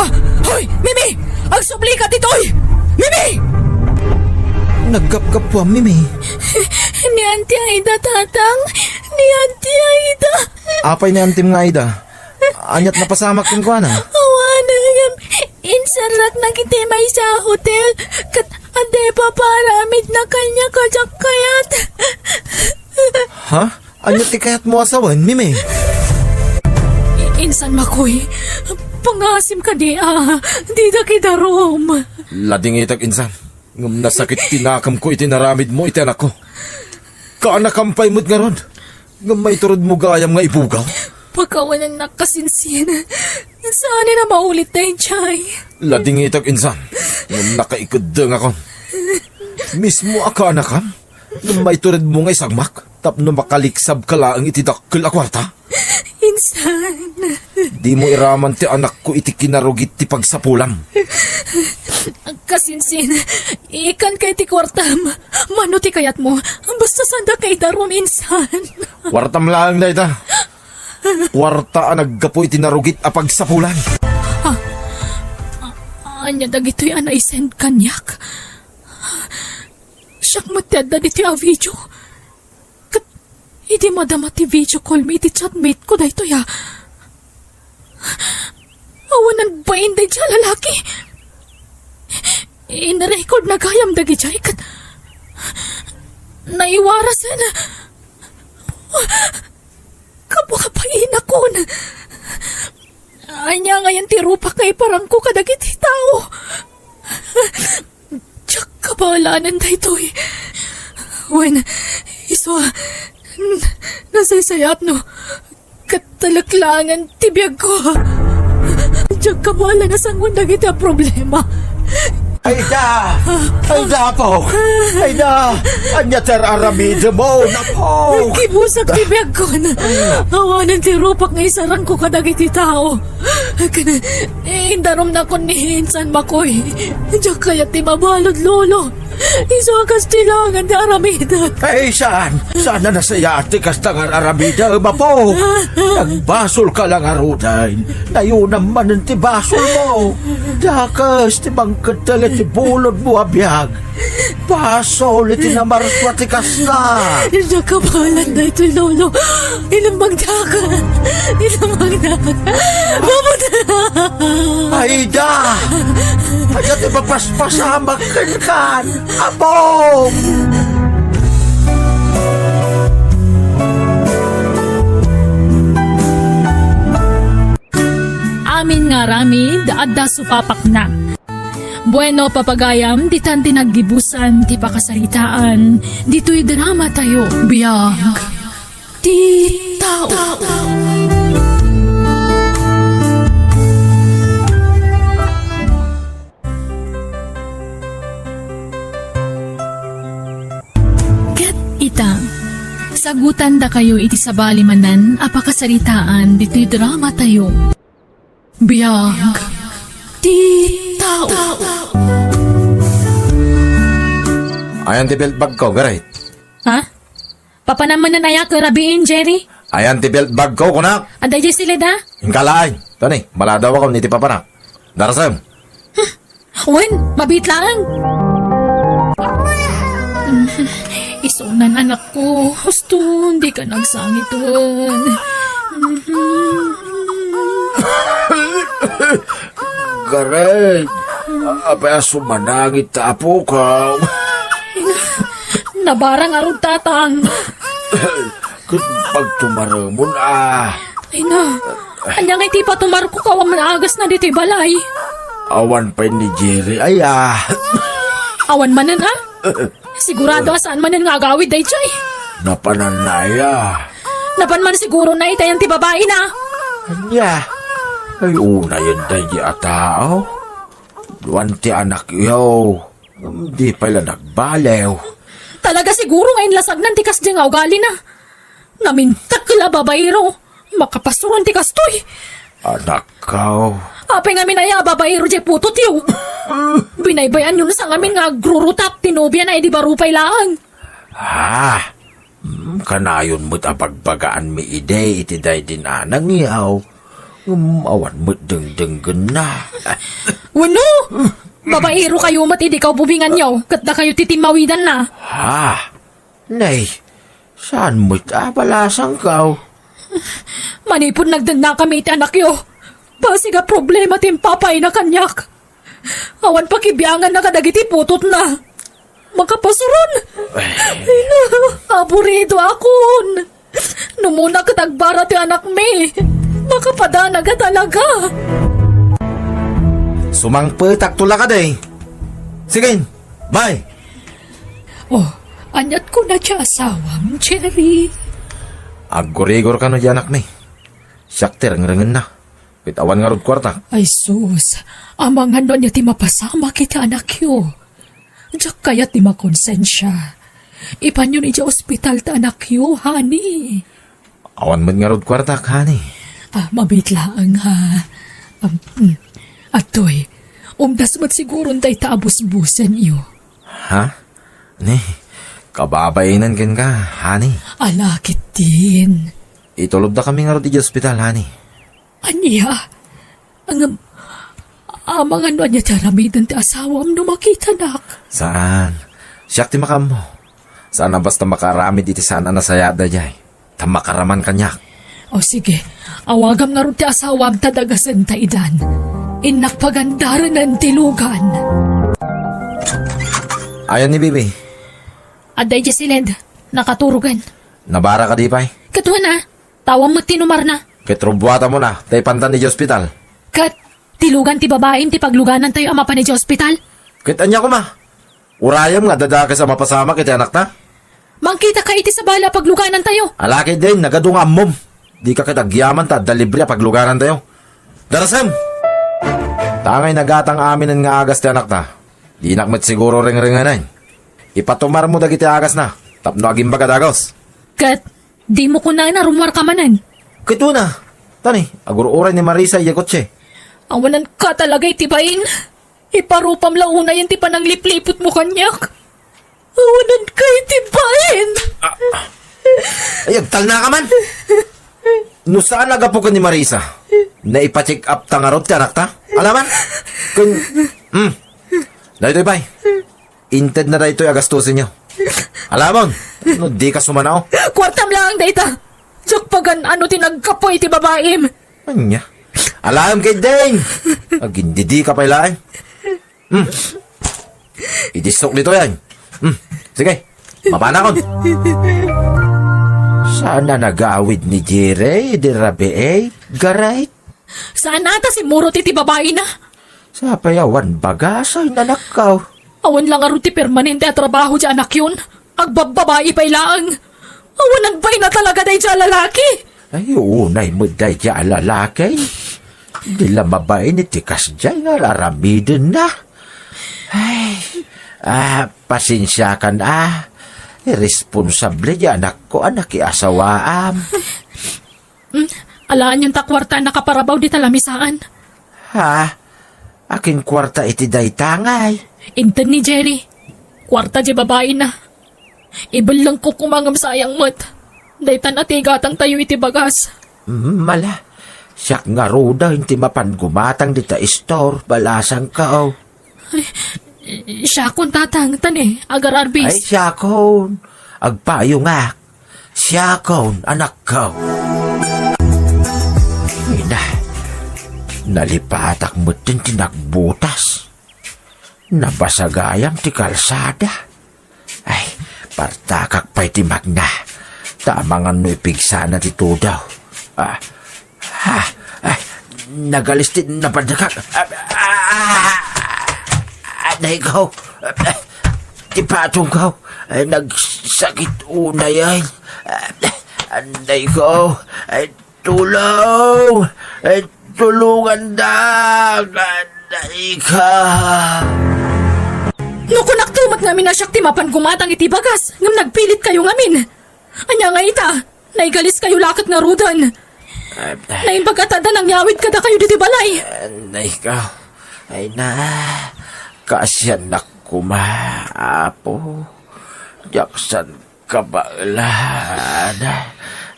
Ha? Hoy, Mimi! Agsubli ka ditoy! Mimi! Naggapgappuam, Mimi. Ni Auntie Aida, Tatang. Ni Auntie Aida. Apay ni Auntie nga Aida? Aniat napasamak kenkuana? Awanen, inserraknak iti maysa a hotel. Ket adda ipapaaramidna kaniak a diak kayat. Ha? Ania ti kayatmo a sawen, Mimi? Insan, Makoy, pangaasim kadi a didak idarum. Ladingitek, insan. Ngem nasakit ti nakemko iti naramidmo iti anakko. Kaanakam pay met ngarud. Ngem maituredmo gayam nga ibugaw. Pakawanennak, kasinsin. Saanen a maulit daydiay. Ladingitek, insan. Ngem nakaikeddengakon. Mismo a kaanakam? Ngem maituredmo nga isagmak tapno makaliksabka laeng iti dakkel a kuarta? Insan. Dimo iraman ti anakko iti kinarugit ti pagsapulam. Kasinsin, ikkanka iti kuartam. Mano ti kayatmo? Basta saanda ka idarum, insan. Kuartam laeng dayta. Kuarta a naggapu iti narugit a pagsapulan. Ah, ah, ania dagitoy a naisend kaniak? Siak met ti adda ditoy a video. Ket idi madama ti video call mi iti chatmate ko daytoy a, awan nagbain daydiay a lalaki. In-record na gayam dagidiay ket naiwarasen. Kababainakon. Ania ngayen ti rupak nga iparangko kadagiti tao? Diak kabaelan daytoy. Wen, isu a, n-, nasaysayapno ket taleklangen ti biagko. Diak kabaelan a sangoen dagiti a problema. Aida! Aida, apok! Aida! Ania ti ar-aramidem, apok? Kibusak ti biagkon. Awanen ti rupak nga isarangko kadagiti tao. Ken, indarumnakon ni insan Makoy. Diak kayat ti mabalud, Lolo. Isu a kasta laengen ti aramidek. Ay, saan? Saan a nasayaat ti kasta nga ar-aramidem, apok? Nagbasolka la ngaruden. Nayunam manen ti basolmo. Dakes ti mangkeddel iti bulodmo a biag. Basol iti namarsua ti kasta. Diak kabaelan daytoy, Lolo. Ilemmengdak. Ilemmengdak. Mabuti. Aida! Ania ti mapaspasamak kenka, apok? Amin nga aramid, adda supapakna. Bueno, papagayam, ditan ti naggibusan ti pakasaritaan ditoy drama tayo. Biag ti tao. Ket ita, sagutan dakayo iti sabali manen a pakasaritaan ditoy drama tayo. Biag ti tao. Ayan ti belt bag ko, Garay. Ha? Papanam manen aya ket rabiin, Jerry? Ayan ti belt bag ko, kunak. Adda idiay siled, ha? Ingkalaay. Tani, maladawakon iti papanak. Darasem. Wen, mabiit laeng. Isunan, anakko. Husto, dika nagsangiten. Garay, apay a sumanangit ta apokaw? Nabara ngarud, Tatang. Ket pagtumaremon a. Ay na, ania ngay ti ipatumarko, awan man agasna ditoy balay? Awan pay ni Jerry aya? Awan manen, a? Sigurado a saan manen nga agawid daytoy. Napananna aya? Napan man sigurona itayan ti babaina. Ania? Ay, unayen daydi a tao. Duan ti anakyo. Di pay la nagbaliw. Talaga siguro nga inlasagnan ti kasdi nga ugalina. Namintak la babaero. Makapasuron ti kastoy. Anakko. Apay ngamin aya a babaero diay putotyo? Binaybay-anyo sa ngamin nga agrurutap ti nobiana idi baro pay laeng. Ah, mm, kanayon met a bagbagaanmi idi iti daydi nanangyaw. Ngem awan met dengdenggenna. Wenno, babaero kayo met idi kaububinganyo, ket dakayo ti timmawidanna. Ha? Nay, saan met a balasangkaw? Manipud nagdennakami iti anakyo, basig a problema ti impapaayna kaniak. Awan pakibianganna kadagiti putotna. Makapasuron! Ay. Ay na, aburido akon! Numuna ket agbara ti anakmi. Makapadana nga talaga. Sumangpetakto la kadi. Sige, bye! Oh, aniat kuna ti asawam, Jerry? Aggurigor kano ti anakmi. Siak ti rengrengenna. Ket awan ngarud kuartak. Ay sus, amangan no ania ti mapasamak iti anakyo. Diak kayat ti makonsensia. Ipanyon idiay ospital ti anakyo, honey. Awan met ngarud kuartak, honey. Ah, mabiit laeng, ha. Um, mm. Adtoy, umdas met siguron dayta a busbusenyo. Ha? Ni, kababainen kenka, honey. Ala, ketdin. Itulodda kami ngarud idiay ospital, honey. Ania? Ngem, amangan no ania ti aramiden ti asawam no makitanak? Saan. Siak ti makaammo. Saan a basta makaaramid iti saan a nasayaat daydiay. Ta makaraman kaniak. O sige, awagam ngarud ti asawam ta dagasenta idan. Innak pagandarenen ti lugan. Ayan ni Bibi. Adda idiay siled, nakaturogen. Nabara kadi pay? Ket wen a, tawam met ti numarna. Ket rubuatamon a, ta ipantan idiay ospital. Ket ti lugan ti babaim ti pagluganantayo a mapan idiay ospital? Ket ania koma? Urayem nga adda dakes a mapasamak iti anakta? Mangkitaka iti sabali a pagluganantayo. Ala ketdin, nagadu nga ammom. Dika ket agyaman ta adda libre a pagluganantayo. Darasem! Tangay nagatang aminen nga agas ti anakta. Dinak met siguro rengrengenen. Ipatumarmo dagiti agasna tapno agimbaga dagus. Ket dimo kunana rumuarka manen? Ket una, tani, agur-uray ni Marisa idiay kotse. Awananka talaga iti bain. Iparupam la unayen ti pananglipliputmo kaniak. Awananka iti bain. Ah. Ay, agtalnaka man. No saan a gapu ken ni Marisa, naipa-check up ta ngarud ti anakta? Alaman? Ken, hmm. Daytoy pay. Intedna daytoy a gastusenyo. Alamon, no dika sumanao. Kuartam laeng dayta. Diak pagan-ano ti naggapu iti babaim. Ania? Alaem ketdin. Agindidika pay laeng. Hmm. Idissok ditoy, ay. Hmm. Sige. Mapanakon. Saan a nagawid ni Jerry idi rabii, Garay? Saan a ta simmurot iti babaina? Sapay awan bagas, ay, anakko. Awan la ngarud ti permanente a trabaho ti anakyon. Agbabbabai pay laeng. Awanan pay na talaga daydiay a lalaki. Ay, unay met daydiay a lalaki. Di la mabain iti kasdiay nga ar-aramidenna. Ay, ah, pasensiakan a. Irresponsable ti anakko a nakiasawaam. Hmm, alaanyon ta kuarta a nakaparabaw dita lamisaan. Ha? Akin kuarta iti dayta ngay? Inted ni Jerry. Kuarta ti babaina. Ibellengko koma ngem sayang met. Daytan a ti igatangtayo iti bagas. Hmm, ala. Siak ngaruden ti mapan gumatang dita istor, balasangko. Ay, siakon, tatang, ta ne, agar-arbis. Ay, siakon. Agpayongak. Siakon, anakko. Ina, nalipatak metten ti nagbutas. Nabasa gayam ti kalsada. Ay, partakak pay ti magna. Ta amangan no ipigsana ti tudaw. Ah, ah, ah, nagalis ti napadakak. Ah, ah, ah, ah, anay ko. Ah, ti patong ko. Ay, nagsakit unay ay. Ah, anay ko. Ay, tulong! Eh, tulungandak! Anay ka! No kunakto met ngamin a siak ti mapan gumatang iti bagas, ngem nagpilitkayo ngamin. Ania ngay ita? Naigaliskayo la ket ngaruden. Naimbag a ta adda nangyawid kadakayo ditoy balay. Anay ka. Ay na, kaasiannak koma, Apo. Diak san kabaelan.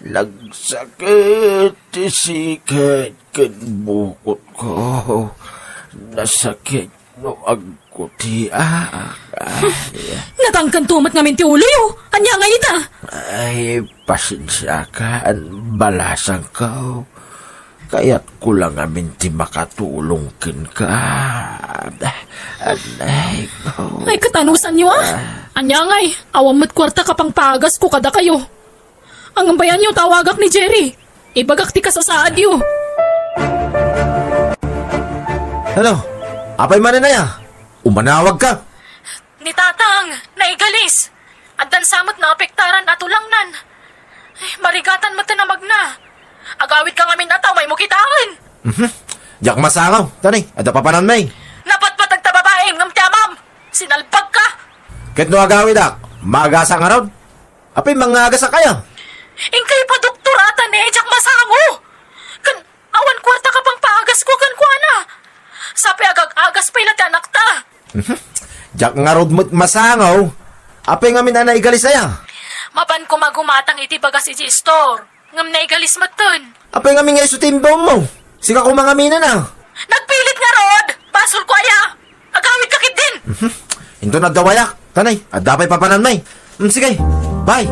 Nagsakit ti siket ken bukotko. Nasakit no agkutiak. Natangken to met ngamin ti uloyo. Ania ngay ita? Ay, pasensiakan, balasangko. Kayatko la ngamin ti makatulong kenka. Anay ko. Ay, katanusanyo, a? Ah. Ania ngay, awan met kuarta a pangpaagasko kadakayo. Ngem bayanyo, tawagak ni Jerry. Ibagak ti kasasaadyo. Ano? Apay manen aya? Umanawag ka? Ni Tatang, naigalis. Addan sa met naapektaran a tulangnan. Ay, marigatan met ti namagna. Agawidka ngamin a ta umaymo kitaen. Mhm. Diak masangaw. Tani, adda papananmi. Napatpateg ta babaim ngem ti amam. Sinalbagka. Ket no agawidak, maagasak ngarud? Apay mangngagasak aya? Inkay padoktor a ta ne, diak masango. Ken awan kuarta a pangpaagasko kenkuana. Sapay agag-agas pay la ti anakta. Mhm. Diak ngarud met masango. Apay ngamin a naigalis aya? Mapan koma gumatang iti bagas iti istor. Ngem naigalis metten. Apay ngamin nga isu ti imbawmo? Sika koma ngamin a. Nagpilit ngarud! Basolko aya! Agawidka ketdin! Mhm. Inton adda wayak, tanay, adda pay papananmi. Mm, sige, bye!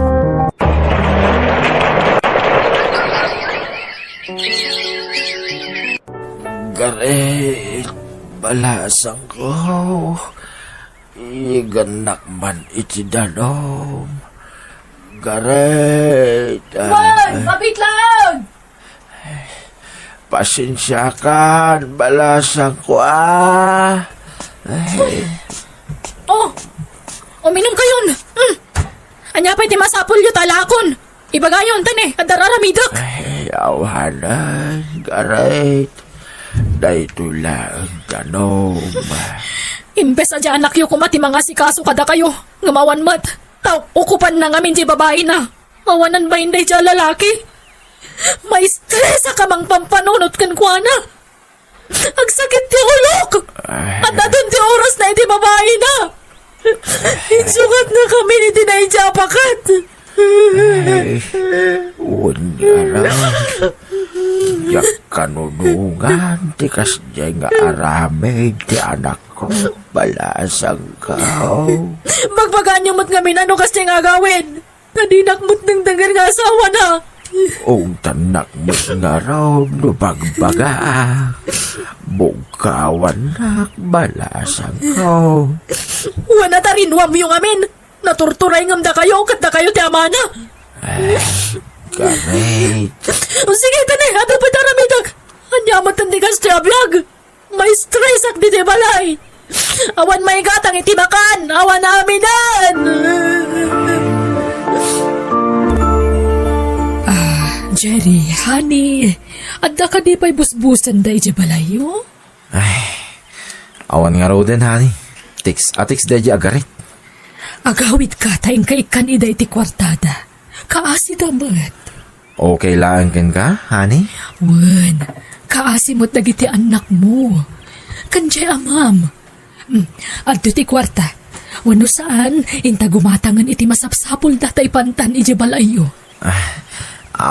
Garet, balasangko. Igannak man iti danum. Garet, ah. Wen, mabitlag! Pasensiakan, balasangko, a. Ay. Oh, uminumkayon. Mm. Ania pay ti masapulyo ta alaakon? Ibagayon, ta ne, adda ar-aramidek. Ay, awanen, Garet. Daytoy laeng danum. Imbes a di anakyo koma ti mangasikaso kadakayo, ngem awan met. Ta ukupanna ngamin ti babaina. Awanan bain daydiay a lalaki. Maistresak a mangpampanunot kenkuana. Agsakit ti ulok. Ay. Adda ti orasna iti babaina. Insugatna ngamin iti daydiay a paket. Ay, wen ngarud. Diak kanunongan ti kasdiay nga aramid ti anakko, balasangko. Bagbagaanyo met ngamin no kasdiay nga agawid. Ta dinak met dengdenger nga asawana. Ungtannak met ngarud no bagbagak. Bugkawannak, balasangko. Wen a ta rinuamyo ngamin. Naturturay ngem dakayo, ket dakayo ti amana. Ay, Garet. O sige, ta ne, adda pay ti aramidek. Ania met ti kastoy a biag? Maistresak ditoy balay. Awan maigatang iti makan, awan amin. Ah, Jerry, honey, adda kadi pay busbusanda idiay balayyo? Ay, awan ngaruden, honey. Tiks a tiks daydi agarit. Agawidka ta inka ikkan ida iti kuartada. Kaasida met. Okay laeng kenka, honey? Wen, kaasi met dagiti annakmo. Ken diay amam. Hmm, adto ti kuarta. Wenno saan, inta gumatangen iti masapsapulda ta ipantan idiay balayyo. Ah,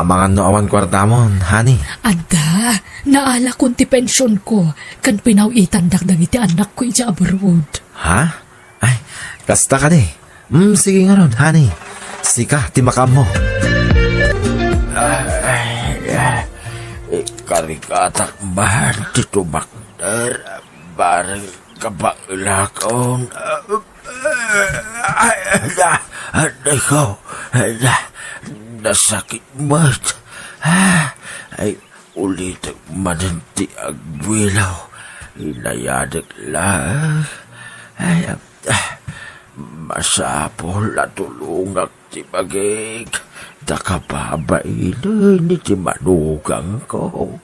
amangan no awan kuartamon, honey? Adda, naalakon ti pensionko, ken pinaw-itandak dagiti annakko idiay abroad. Ha? Ay, kasta kadi. Hmm, sige ngarud, honey. Sika ti makaammo. Ay, ay, ay. Ikarigatak man ti tumakder, bareng kabaelakon. Ay, ay, ay, adayko. Ay, nasakit met. Ay, ulitek manen ti agduilaw. Inayadek laeng. Ay, masapul a tulongak ti bagik, ta kababainen iti manugangko.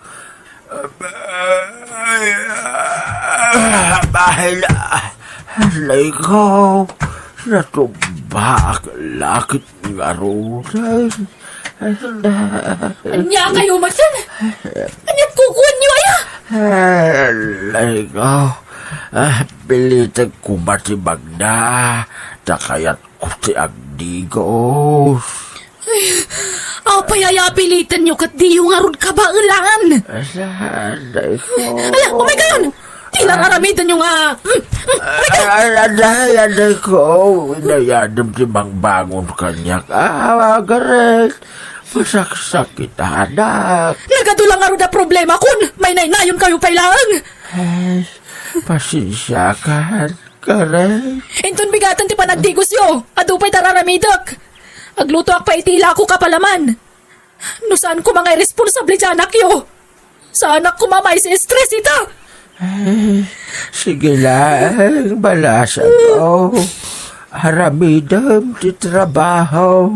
Bahala, alayko, natubaak la ket ngaruden. Ania kayo, masen? Ania kukuan niyo, aya? Alayko, ah, pilitek koma ti bagna, ta kayat ko ti agdigos. Ay, apay aya piliten yo ket diyo ngarud kabaelan? Ala, alayko. Ala, umay kayon! Ti lang aramiden yo nga, mm, mm, umay kayon! Ala, aday, adayko. Inayadem ti bangbangon kaniak. Ah, Gareth. Masaksakitanak. Nagadu lang ngarud a problema kun mainaynayon kayo pay laeng. Ay, pasensiakan, Gareth. Inton bigaten ti panagdigos yo, adu pay dararamidek. Aglutoak pay iti ilako kapalaman. No saan koma nga irresponsable ti anakyo, saanak koma maisi-stress ita. Ay, sige lang, balasangko. Aramidem ti trabaho.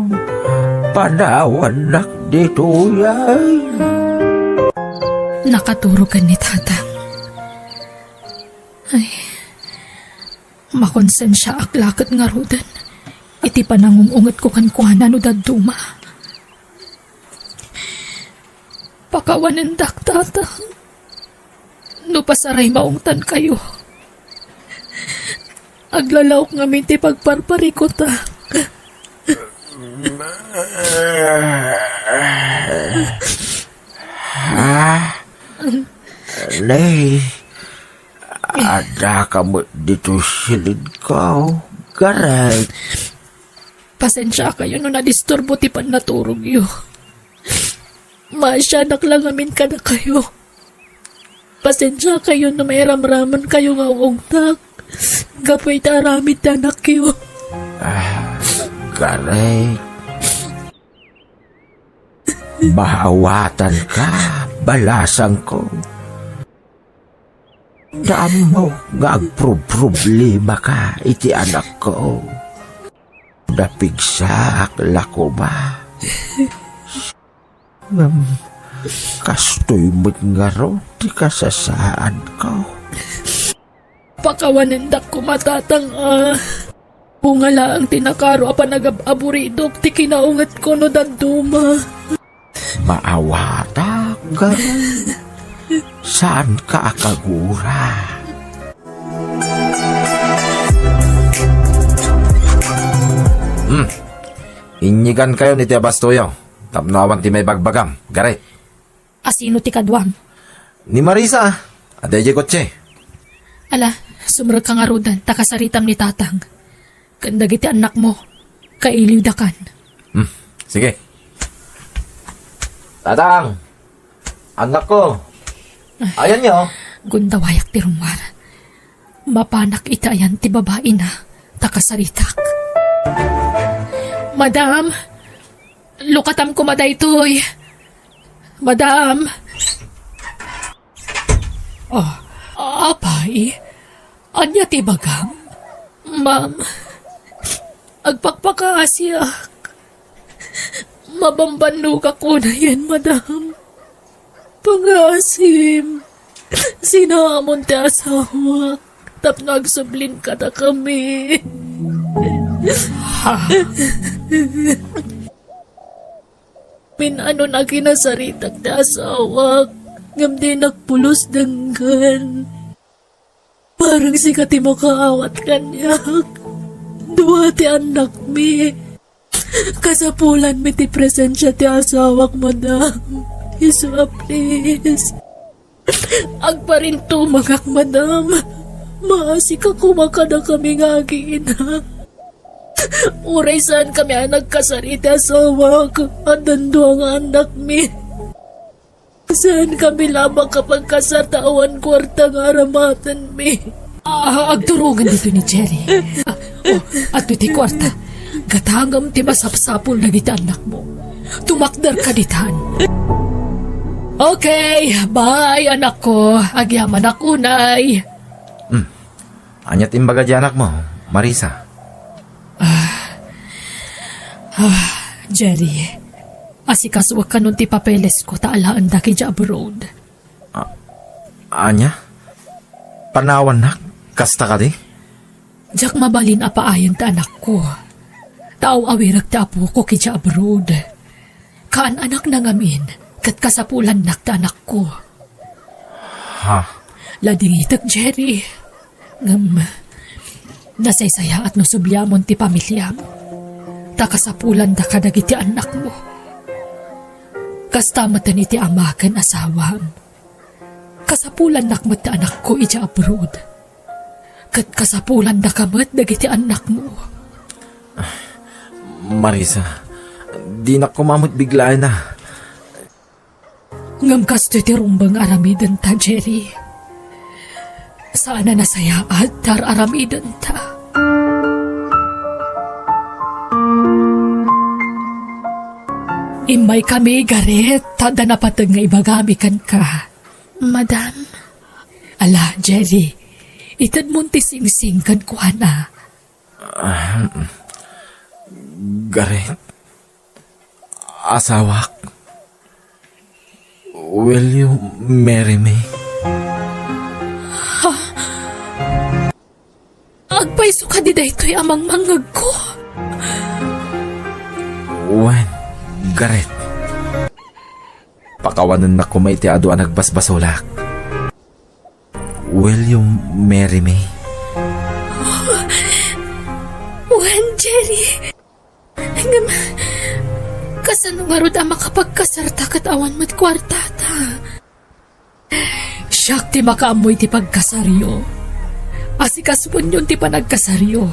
Panawannak ditoy ay. Nakaturog ni Tatang. Ay, makonsensiaak la ket ngaruden iti panangum-ungetko kenkuana no dadduma. Pakawanendak, Tatang. No pasaray maungtan kayo, aglalaok ngamin ti pagparparikutak. Ha? Nay, adda ka met ditoy silidko, Gareth. Pasensiakayo no nadisturbo ti pannaturogyo. Maasianak la ngamin kadakayo. Pasensiakayo no mairamramankayo nga ungtak gapu iti aramid ti anakyo. Ah, Gareth. Maawatanka, balasangko. Naammo nga agprobproblemaka iti anakko. Napigsaak la koma. Ngem kastoy met ngarud ti kasasaadko. Pakawanendak koma, Tatang, a. Bunga laeng ti nakaro a panagab-aburidok ti kinaungetko no dadduma. Maawatak, Gareth. Saanka a kagura. Hmm. Inyigankayon iti abastoyo tapno awan ti maibagbagam, Gareth. Asino ti kaduam? Ni Marisa, adda idiay kotse. Ala, sumrekka ngaruden ta kasaritam ni Tatang. Ken dagiti annakmo, kailiwdakan. Hmm, sige. Tatang! Annakko! Ayanyo? Gundawayak ti rummuar. Mapanak iti ayan ti babaina, ta kasaritak. Madam! Lukatam koma daytoy. Madam! Ah, apay, ania ti ibagam? Ma'am, agpakpakaasiak. Mabambannogak unayen, madam. Pangaasim, sinaamon ti asawak tapno agsublin kadakami. Ha? Min-ano a kinasaritak ti asawak, ngem dinak pulos denggen. Bareng sika ti makaawat kaniak. Dua ti annakmi. Kasapulanmi ti presensia ti asawak, madam. Isu a, please. Agparintumengak, madam. Maasika koma kadakami nga agi-ina. Uray saankami a nagkasar iti asawak, addan dua nga annakmi. Saankami la a makapagkasar ta awan kuarta nga aramatenmi. Ah, agturongen ditoy ni Jerry. Ah, oh, adtoy ti kuarta. Gatangem ti masapsapul dagiti annakmo. Tumakderka ditan. Okay, bye, anakko. Agyamanak unay. Hmm. Ania ti imbaga ti anakmo, Marisa? Ah, ah, Jerry, asikasuek kanon ti papelesko ta alaendak idiay abroad. A-, ania? Panawannak? Kasta kadi? Diak mabalin a paayen ti anakko. Ta aw-awirek ti apok idiay abroad. Kaan-anakna ngamin, ket kasapulannak ti anakko. Ha? Ladingitek, Jerry. Ngem, nasaysayaat no subliamon ti pamiliam. Ta kasapulanda kadagiti annakmo. Kasta met iti ama ken asawam. Kasapulannak met ti anakko idiay abroad. Ket kasapulandaka met dagiti annakmo. Marisa, dinak koma met biglaenna. Ngem kastoy ti rumbeng aramidenta, Jerry. Saan a nasayaat ti ar-aramidenta. Immaykami, Gareth, ta adda napateg nga ibagami kenka. Madam? Ala, Jerry, itedmon ti singsing kenkuana. Ah, Gareth, asawak, will you marry me? Ha? Agpayso kadi daytoy a mangmangngegko? Wen, Gareth. Pakawanennak koma iti adu a nagbasbasolak. Will you marry me? Wen, Jerry. Ngem, kasano ngarud a makapagkasarta ket awan met kuartata? Siak ti makaammo iti pagkasaryo. Asikasuenyon ti panagkasaryo.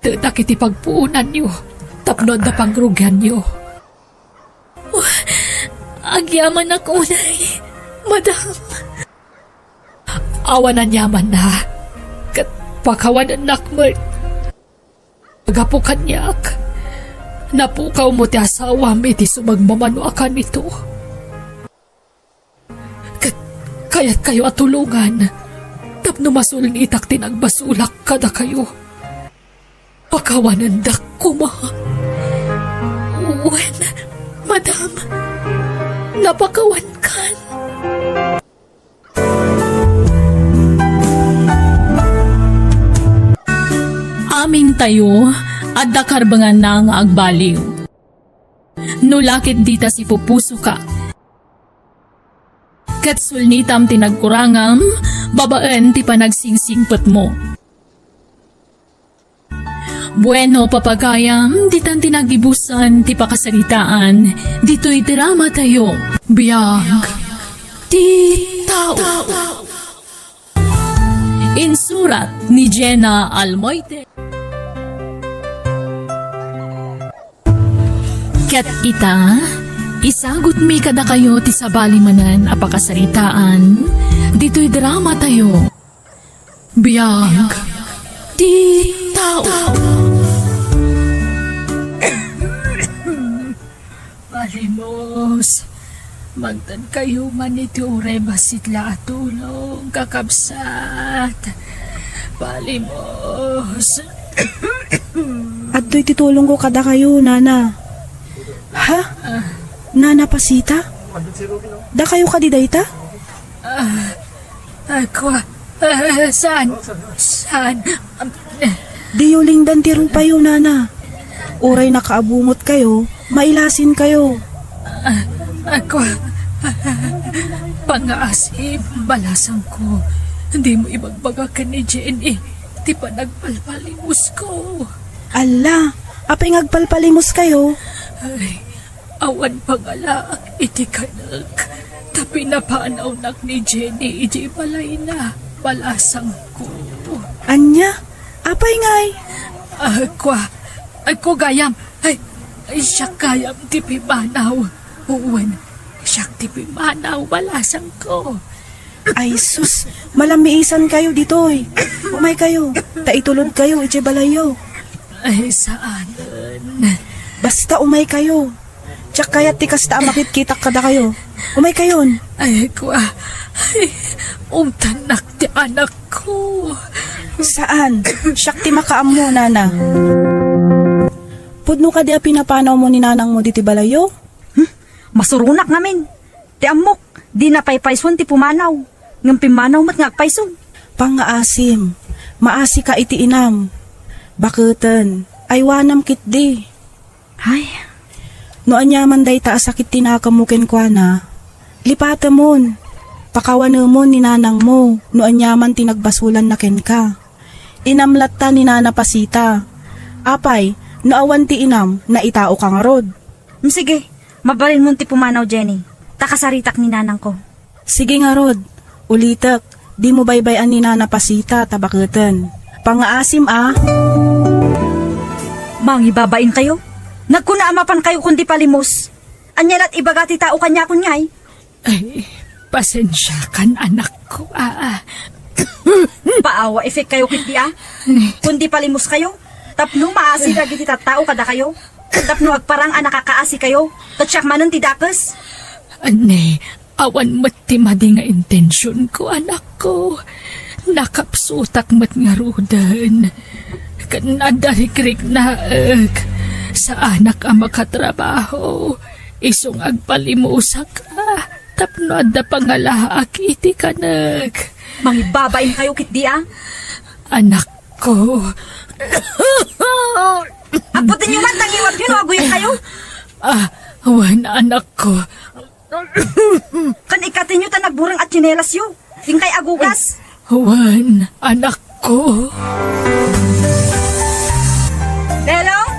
Tedak iti pagpuonanyo tapno adda pangrugianyo. Agyamanak unay, madam. Awan aniamanna, ket pakawanennak met. Gapu kaniak, napukawmo ti asawam iti sumagmamano a kanito. Ket kayatkayo a tulongan tapno masulnitak ti nagbasolak kadakayo. Pakawanendak koma. Wen, madam, napakawankan. Amintayo, adda karbenganna nga agbaliw. No la ket dita sipupusoka, ket sulnitam ti nagkurangam babaen ti panagsingsimpetmo. Bueno, papagayam, ditan ti nagibusan ti pakasaritaan ditoy drama tayo. Biag ti tao. Insurat ni Jenna Almoite. Ket ita, isagutmi kadakayo ti sabali manen a pakasaritaan ditoy drama tayo. Biag ti tao. Palimos. Magtan kayo man iti uray bassit la a tulong, kakabsat. Palimos. Adtoy ti tulongko kadakayo, Nana. Ha? Nana Pasita? Dakayo kadi dayta? Ah, ah, kua, ah, saan? Saan? Diyo lingdan ti rupayo, Nana. Uray nakaabungot kayo, mailasin kayo. Ah, ah, kua, ah, pangngaasim, balasangko. Dimo ibagbaga ken ni Jenny ti panagpalpalimusko. Alla, apay nga agpalpalimos kayo? Ay, awan pangalaak iti kanek, ta pinapanawnak ni Jenny iti balayna, balasangko. Ania? Apay ngay? Ah, kua, ah, kua gayam. Ay, ay, siak gayam ti pimanaw. Wen, siak ti pimanaw, balasangko. Ay, sus, malamiisan kayo ditoy. Umay kayo, ta itulod kayo iti balayyo. Ay, saanen. Basta umay kayo. Diak kayat ti kasta a makitkitak kadakayo. Umay kayon. Ay, kua. Ay, umtannak ti anakko. Saan? Siak ti makaammo, Nana. Pudno kadi a pinapanawmo ni nanangmo ditoy balayyo? Hmm? Masuronak ngamin. Ti ammok, di napaypayson ti pumanaw, ngem pimmanaw met nga agpayso. Pangngaasim, maasika iti inam. Baketen, aywanam ketdi. Ay. No aniaman dayta a sakit ti nakemmo kenkuana, lipatemon. Pakawanemon ni nanangmo no aniaman ti nagbasolanna kenka. Inam latta ni Nana Pasita. Apay, no awan ti inam, naitaoka ngarud. Mm, sige, mabalinmon ti pumanaw, Jenny, ta kasaritak ni nanangko. Sige ngarud, ulitek, dimo baybay-an ni Nana Pasita ta baketen. Pangngaasim a. Mangibabain kayo? Nagkuna a mapan kayo kundi palimos. Ania lat ibaga ti tao kaniakon ngay? Ay, pasensiakan, anakko, a. Paawa effect kayo ketdi a. Kundi palimos kayo, tapno maasi dagiti tattao kadakayo, tapno agparang a nakakaasi kayo, ket siak manen ti dakes. Anne, awan met ti madi nga intensionko, anakko. Nakapsutak met ngaruden. Ken adda rikriknaek. Saanak a makatrabaho. Isu nga agpalimosak a tapno adda pangalaak iti kanek. Mangibabain kayo ketdi a. Anakko. Apputenyo man, ta ngiwatyo no aguyod kayo. Ah, wen, anakko. Ken ikkatenyo ta nagbureng a tsinelasyo. Inkay agugas. Wen, anakko. Belong?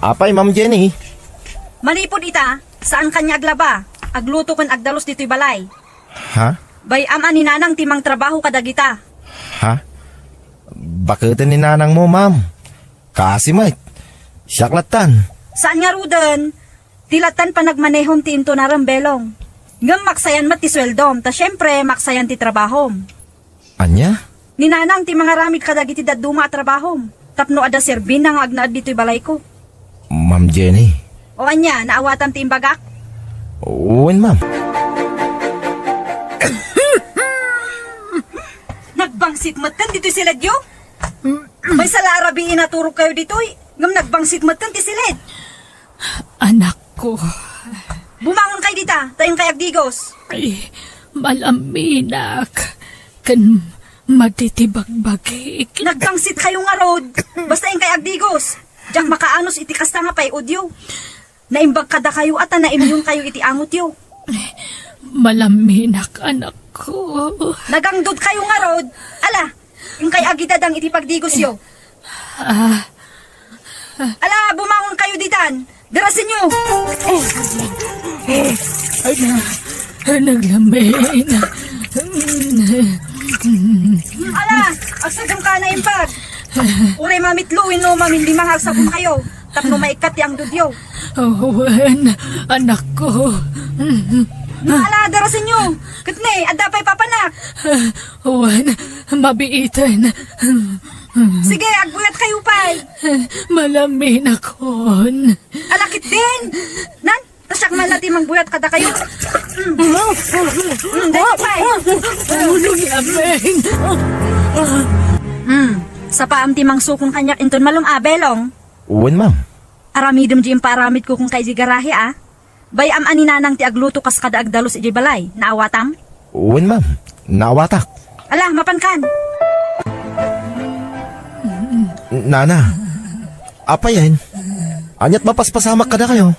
Apay, Ma'am Jenny? Manipud ita, saan kaniak aglaba, agluto ken agdalus ditoy balay. Ha? Bay-am a ni Nanang ti mangtrabaho kadagita. Ha? Baketen ni Nanangmo, Ma'am. Kaasi met. Siak lattan. Saan ngaruden, ti lattan panagmanehom ti intunarem, Belong. Ngem maksayan met ti sueldom, ta siempre, maksayan ti trabahom. Ania? Ni Nanang ti mangaramid kadagiti dadduma a trabahom, tapno adda serbina nga agnaed ditoy balayko. Ma'am Jenny. O ania, naawatam ti imbagak? Wen, ma'am. Nagbangsit metten ditoy siledyo? Maysa la a rabii a naturogkayo ditoy, ngem nagbangsit metten ti siled. Anakko. Bumangon kay dita, ta inkay agdigos. Ay, malaminak. Ken matitibagbagik. Nagbangsit kayo ngarud. Basta inkay agdigos. Diak makaanus iti kasta nga pay-odyo. Naimbag kadakayo a ta naimyonkayo iti angotyo. Malaminak, anakko. Nagangdod kayo ngarud. Ala, inkay agidadang iti pagdigosyo. Ah. Ala, bumangon kayo ditan. Darasenyo. Ay, na, naglami. Ala, agsagem ka na impag. Uray mamitlo wenno mamindimang agsagem kayo. Tapno maikkat ti angdodyo. Wen, anakko. Ala, darasenyo. Ket ne, adda pay papanak. Wen, mabiiten. Sige, agbuyat kayo pay. Malaminakon. Ala ketdin. Nan, Siak man la ti mangbuyat kadakayo. Mm. Mm, daytoy pay. Mm, sapaam ti mangsukon kaniak inton malem a, Belong. Wen, ma'am. Aramidem di impaaramidko kenka idiay garahe, a. Bay-am a ni Nanang ti agluto kas kada agdalus idiay balay. Naawatam? Wen, ma'am. Naawatak. Ala, mapankan. Nana, apayen? Ania't mapaspasamak kadakayo?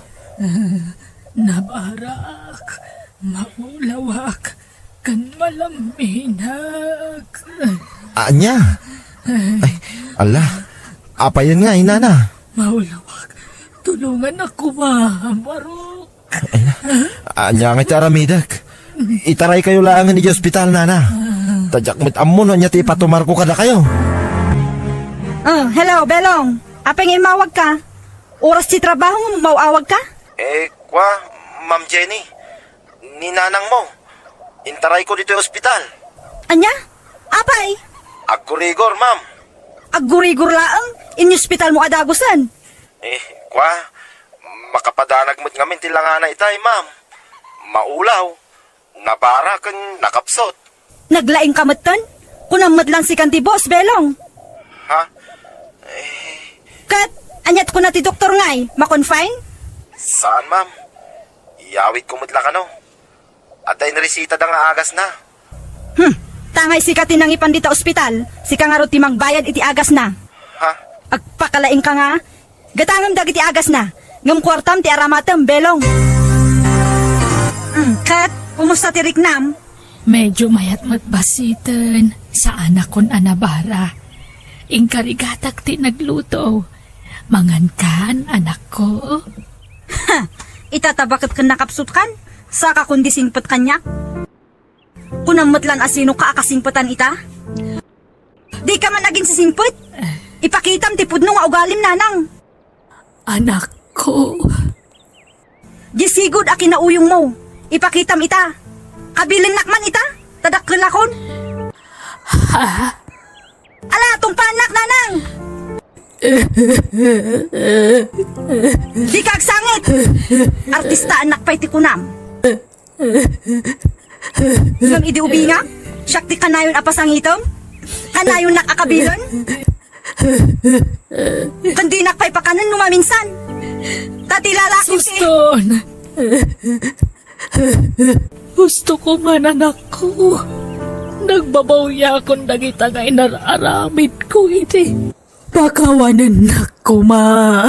Nabarak, maulawak, ken malaminak. Ania? Ay, ala, apayen ngay, Nana? Maulawak, tulongannak koma, Barok. Ay, ania ngay ti aramidek? Itaraykayo laengen idiay ospital, Nana. Ta diak met ammo no ania ti ipatumarko kadakayo. Ah, hello, Belong. Apay nga immawagka? Oras ti trabaho nga maw-awagka? Eh, kwa, Ma'am Jenny, ni Nanangmo, intarayko ditoy ospital. Ania? Apay? Aggurigor, ma'am. Aggurigor laeng? Iniospitalmo a dagusen? Eh, kwa, makapadanag met ngamin ti langana itay, ma'am. Maulaw, nabara ken nakapsut. Naglaingka metten? Kunam met laeng sikan ti boss, Belong. Ha? Eh. Ket, ania't kuna ti doktor ngay? Ma-confine? Saan, ma'am. Iyawidko met la kano. Adda inresitada nga agasna. Hmm. Ta ngay sika ti nangipan dita ospital, sika ngarud ti mangbayad iti agasna. Ha? Agpakalaingka nga, gatangem dagiti agasna, ngem kuartam ti aramatem, Belong. Hmm, ket, kumusta ti riknam? Medyo mayat met basiten, saanakon a nabara. Inkarigatak ti nagluto. Mangankan, anakko. Ha! Ita ta baket ken nakapsutkan? Saka kundi singpet kaniak? Kunam met lan a sinoka a kasingpetan ita? Dika man aginsisingpet? Ipakitam ti pudno nga ugalim, Nanang. Anakko. Di sigud a kinauyongmo. Ipakitam ita. Kabilennak man ita. Ta dakkelakon. Ha? Ala, tungpaannak, Nanang! Dika agsangit! Artistaannak pay ti kunam. Ngem idi ubingak, siak ti kanayon a pasangitem? Kanayonnak a kabilen? Ken dinak pay pakanen no maminsan. Ta ti lalaki ti Suston! Hustoko man, anakko. Nagbabawyakon dagita nga inar-aramidko iti. Pakawanennak koma.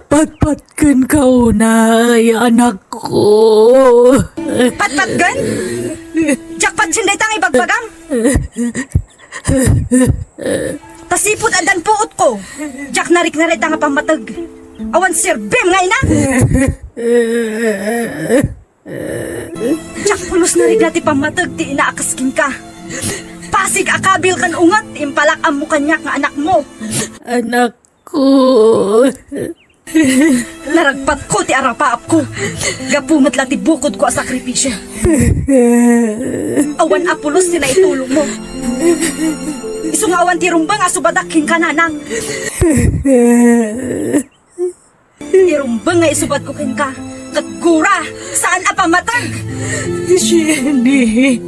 Patpatkenka unay, anakko. Patpatken? Diak patien dayta nga ibagbagam. Ta sipud addan puotko, diak narikna dayta nga pammateg. Awan serbim nga ina. Diak pulos narikna ti pammateg ti ina a kas kenka. Pasig a kabil ken unget ti impalak-ammo kaniak nga anakmo. Anakko. Naragpatko ti arapaapko. Gapu met la ti bukodko a sakripisio. Awan a pulos ti naitulongmo. Isu nga awan ti rumbeng a subadak kenka, Nanang. Ti rumbeng nga isubadko kenka, ket gura, saan a pammateg! Jenny!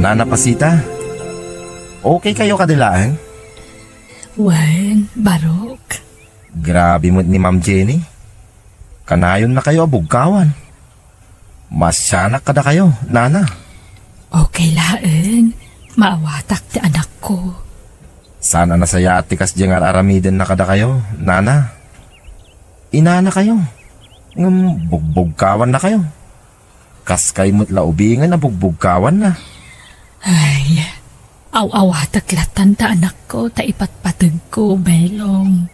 Nana Pasita, okay kayo kadi laeng? Wen, Barok. Grabe met ni Ma'am Jenny. Kanayonnakayo a bugkawan. Masianak kadakayo, Nana. Okay laeng. Maawatak ti anakko. Saan a nasayaat ti kasdiay nga ar-aramidenna kadakayo, Nana. Inanakayo. Ngem bugbugkawannakayo. Kaskay met la ubingen a bugbugkawanna. Ay, aw-awatek lattan ta anakko ta ipatpategko, Belong.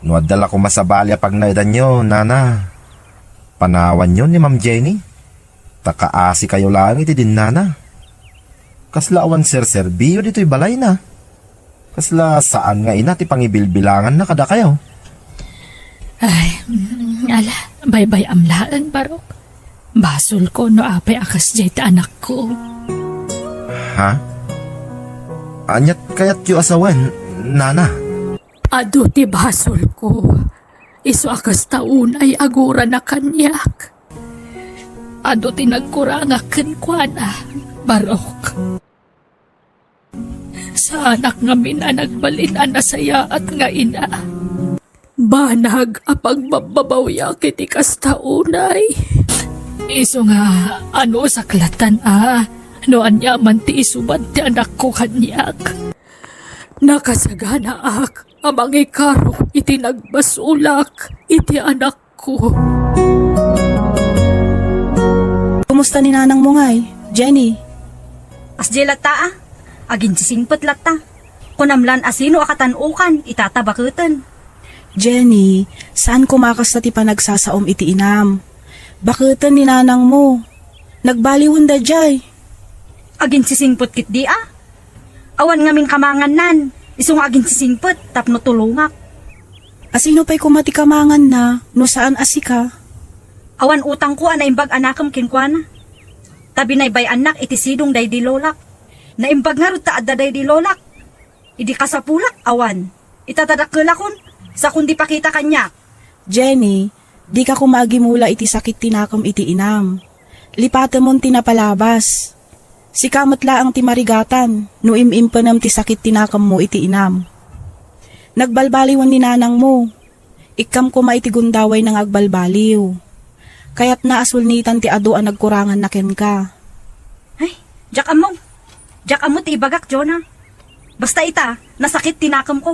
No adda la koma sabali a pagnaedanyo, Nana, panawanyo ni Ma'am Jenny. Ta kaasikayo laeng iti dinnana. Kasla awan serserbiyo ditoy balayna. Kasla saan nga ina ti pangibilbilanganna kadakayo. Ay, mm, ala, baybay-am laeng, Barok. Basolko no apay a kasdiay ti anakko. Ha? Ania't kayatyo a sawen, Nana. Adu ti basolko. Isu a kasta unay agurana kaniak. Adu ti nagkurangak kenkuana, Barok. Saanak ngamin a nagbalin a nasayaat nga ina. Banag a pagbabbabawiak iti kasta unay. Isu nga, anusak lattan a, no aniaman ti isubat ti anakko kaniak. Nakasaganaak a mangikarok iti nagbasolak iti anakko. Kumusta ni nanangmo ngay, Jenny? Asdiay latta a, aginsisingpet latta. Kunam lan a sino a katan-okan, itata baketen. Jenny, saan koma kasta ti panagsasaom iti inam. Baketen ni nanangmo. Nagbaliwen daydiay. Aginsisingpet ketdi a. Awan ngamin kamangannan, isu nga aginsisingpet tapno tulongak. A sino pay koma ti kamanganna no saan a sika? Awan utangko a naimbag a nakem kenkuana. Ta binaybay-annak iti sidong daydi lolak. Naimbag ngarud ta adda daydi lolak. Idi kasapulak, awan. Ita ta dakkelakon, sakon di pakita kaniak. Jenny, dika koma agimula iti sakit ti nakem iti inam. Lipatemon ti napalabas. Sika met laeng ti marigatan no im-impenem ti sakit ti nakemmo iti inam. Nagbalbaliwen ni nanangmo. Ikkam koma iti gundawayna nga agbalbaliw. Kayatna a sulnitan ti adu a nagkuranganna kenka. Ay, diak ammo. Diak ammo ti ibagak, Jonah. Basta ita, nasakit ti nakemko.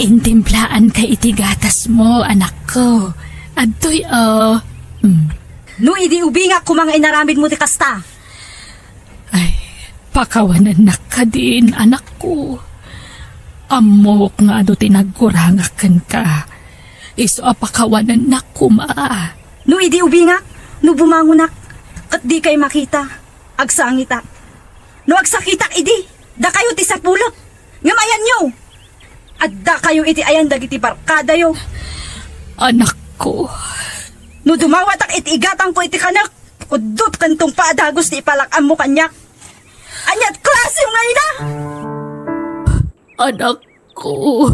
Intimplaanka iti gatasmo, anakko. Adtoy, oh. Mm. No idi ubingak koma nga inaramidmo ti kasta. Ay, pakawanennak kadin, anakko. Ammok nga adu ti nagkurangak kenka. Isu a pakawanennak koma. No idi ubingak, no bumangonak, ket dikay makita, agsangitak. No agsakitak idi, dakayo ti sapulek. Ngem ayanyo, addakayo iti ayan dagiti barkadayo. Anakko. No dumawatak iti igatangko iti kanek, uddot ken tungpa a dagus ti ipalak-ammo kaniak. Ania ti klasem nga ina? Anakko.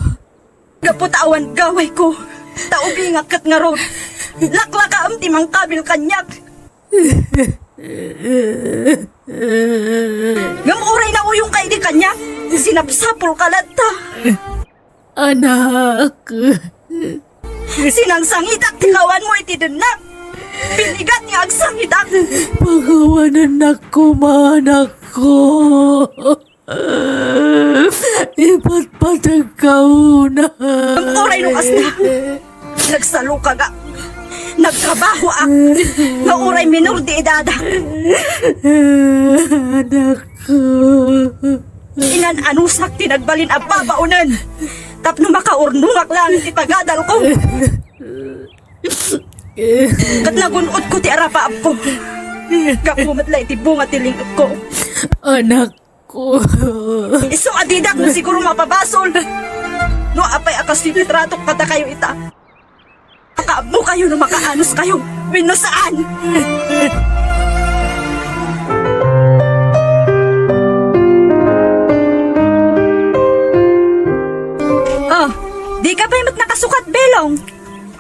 Gapu ta awan gawayko, ta ubingak ket ngarud, laklakaem ti mangkabil kaniak. Ngem uray nauyongka idi kaniak, sinapsapulka latta. Anak. Sinangsangitak ti kawanmo iti dennak. Pinigat nga agsangitak. Pakawanennak koma, anakko. Ipatpategka unay. Uray no kasta, nagsalukaak. Nagtrabahoak. Nga uray minor di edadak. Anakko. Inan-anusak ti nagbalin a babaonen. Tapno makaurnongak laeng ti tagadalko. Ket nagun-otko ti arapaapko. Gapu met la iti bunga ti ling-etko. Anak. Ko. Isu a didak no siguro mapabasol. No apay a kas ti tratok kadakayo ita. Makaammokayo no makaanoskayo wenno saan. Oh, dika pay met nakasukat, Belong.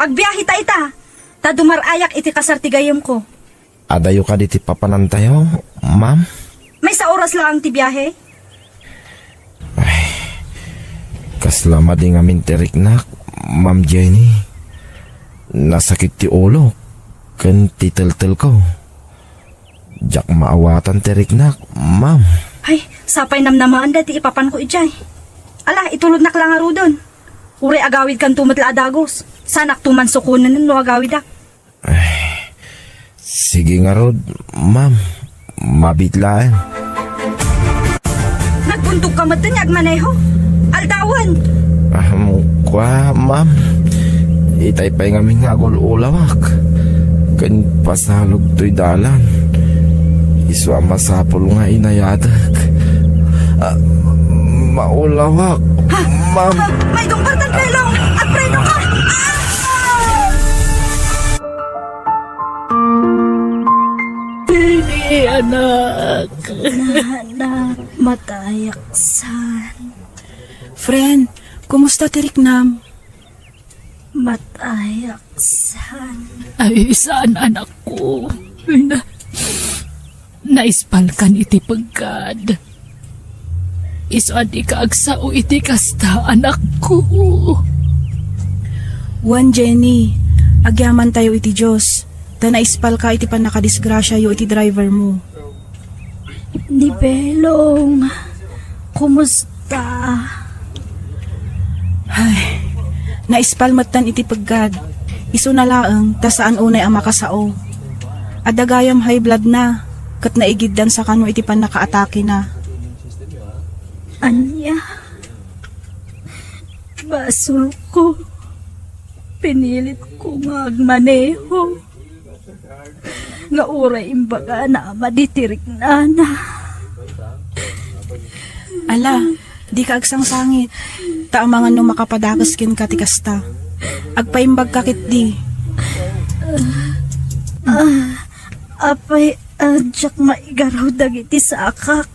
Agbiahe ta ita. Ta dumar-ayak iti kasar ti gayyemko. Adayo kadi ti papanantayo, ma'am? Maysa oras laeng ti biahe? Ay, kasla madi ngamin ti riknak, Ma'am Jenny. Nasakit ti ulok ken ti teltelko. Diak maawatan ti riknak, ma'am. Ay, sapay namnamaanda ti ipapanko idiay. Ala, itulodnak la ngaruden. Uray agawidkanto met la a dagus. Saanakto man sukonen no agawidak. Ay, sige ngarud, ma'am. Mabiit laeng. Nagbuntogka met nga agmaneho? Aldawen! Ahem, kua, ma'am. Itay pay ngamin nga agul-ulawak. Ken pasalog toy dalan. Isu a masapul nga inayadek. Ah, maulawak, ha? Ma'am. Ha? Maidong bartan, Belong! Agpreno ka! Ah! Jenny, anak. Anak, matayak san. Friend, kumusta ti riknam? Matayak saan. Ay, saan, anakko? Na, naispalkan iti peggad. Isu a dika agsao iti kasta, anakko. Wen, Jenny, agyamantayo iti Dios, ta naispalka iti pannakadisgrasiayo iti driver mo. Ni Belong, kumusta? Ay, naispal metten iti peggad. Isuna laeng ta saan unay a makasao. Adda gayam high blood na, ket naigiddan sa kano iti pannakaatakena. Ania? Basolko. Pinilitko nga agmaneho. Nga uray imbagana a maditirik nana. Ala, dika agsangsangit. Ta amangan no makapadakes kenka ti kasta. Agpaimbagka ketdi. Ah, apay, ah, diak maigaraw dagiti sakak.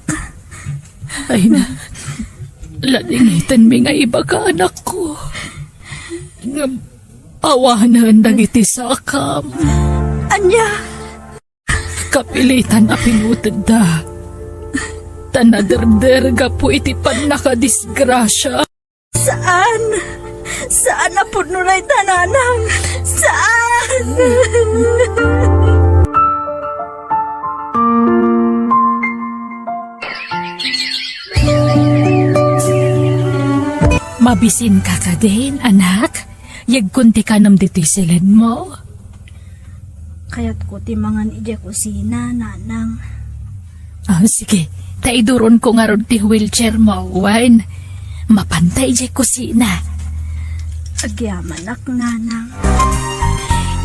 Ay na, ladingitenmi nga ibaga, anakko. Ngem awanen dagiti sakam. Ania? Kapilitan a pinutedda. Ta naderder gapu iti pannakadisgrasia. Saan! Saan a pudno dayta, nanang! Saan! Mabisinka kadin, anak? Yegkon ti kanem ditoy siledmo. Kayatko ti mangan idiay kusina, nanang. Ah, sige. Ta iduronko ngarud ti wheelchair mo, wen. Mapanta idiay kusina. Agyamanak, nanang.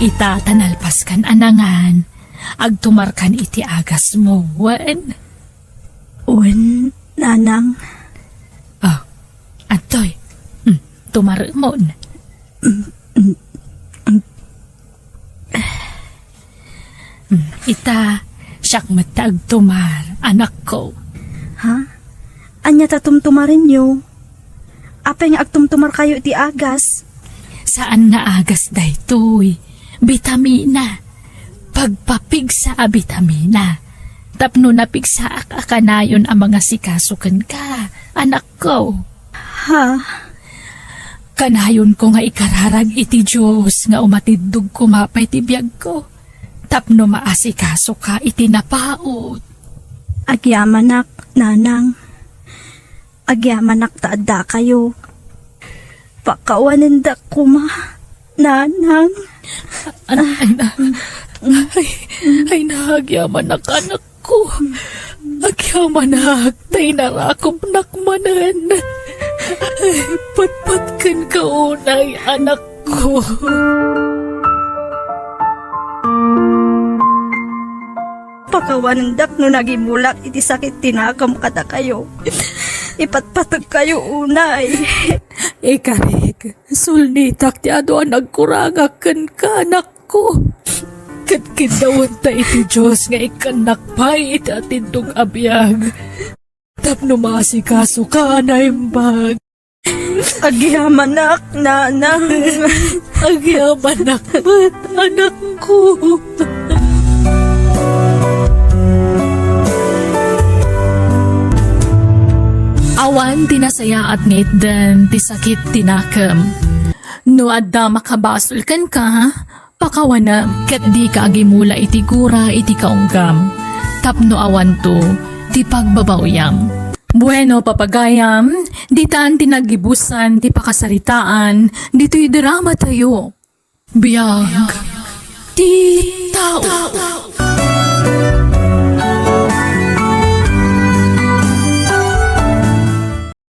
Ita, ta nalpaskan a nangan, agtumarkan iti agasmo, wen. Wen, nanang. Ah, adtoy. Hmm, tumaremon. Hmm, ita, siak met ti agtumar, anakko. Ha? Ania ta tumtumarenyo? Apay nga agtumtumarkayo iti agas? Saan nga agas daytoy. Bitamina. Pagpapigsa a bitamina. Tapno napigsaak a kanayon a mangasikaso kenka, anakko. Ha? Kanayonko nga ikararag iti Dios nga umatiddog koma pay ti biagko. Tapno maasikasoka iti napaut. Agyamanak, nanang. Agyamanak ta addakayo. Pakawanendak koma, nanang. An-, ay na. Ay, ay na, agyamanak, anakko. Agyamanak, ta inarakupnak manen. Ay, patpatken ka unay, anakko. Pakawanendak no nagimulak iti sakit ti nakem kadakayo. Ipatpategkayo unay. Ikarik, sulnitak ti adu a nagkurangak kenka, anakko. Ket kiddawenta iti Dios nga ikkannak pay iti atindog a biag. Tapno maasikasoka a naimbag. Agyamanak, nanang. Agyamanak met, anakko. Awan ti nasayaat nga itden ti sakit ti nakem. No adda makabasol kenka, pakawanem ket dika agimula iti gura iti kaunggam, tapno awanto ti pagbabaoyam. Bueno, papagayam, ditan ti naggibusan ti pakasaritaan ditoy dramatayo. Biag ti tao.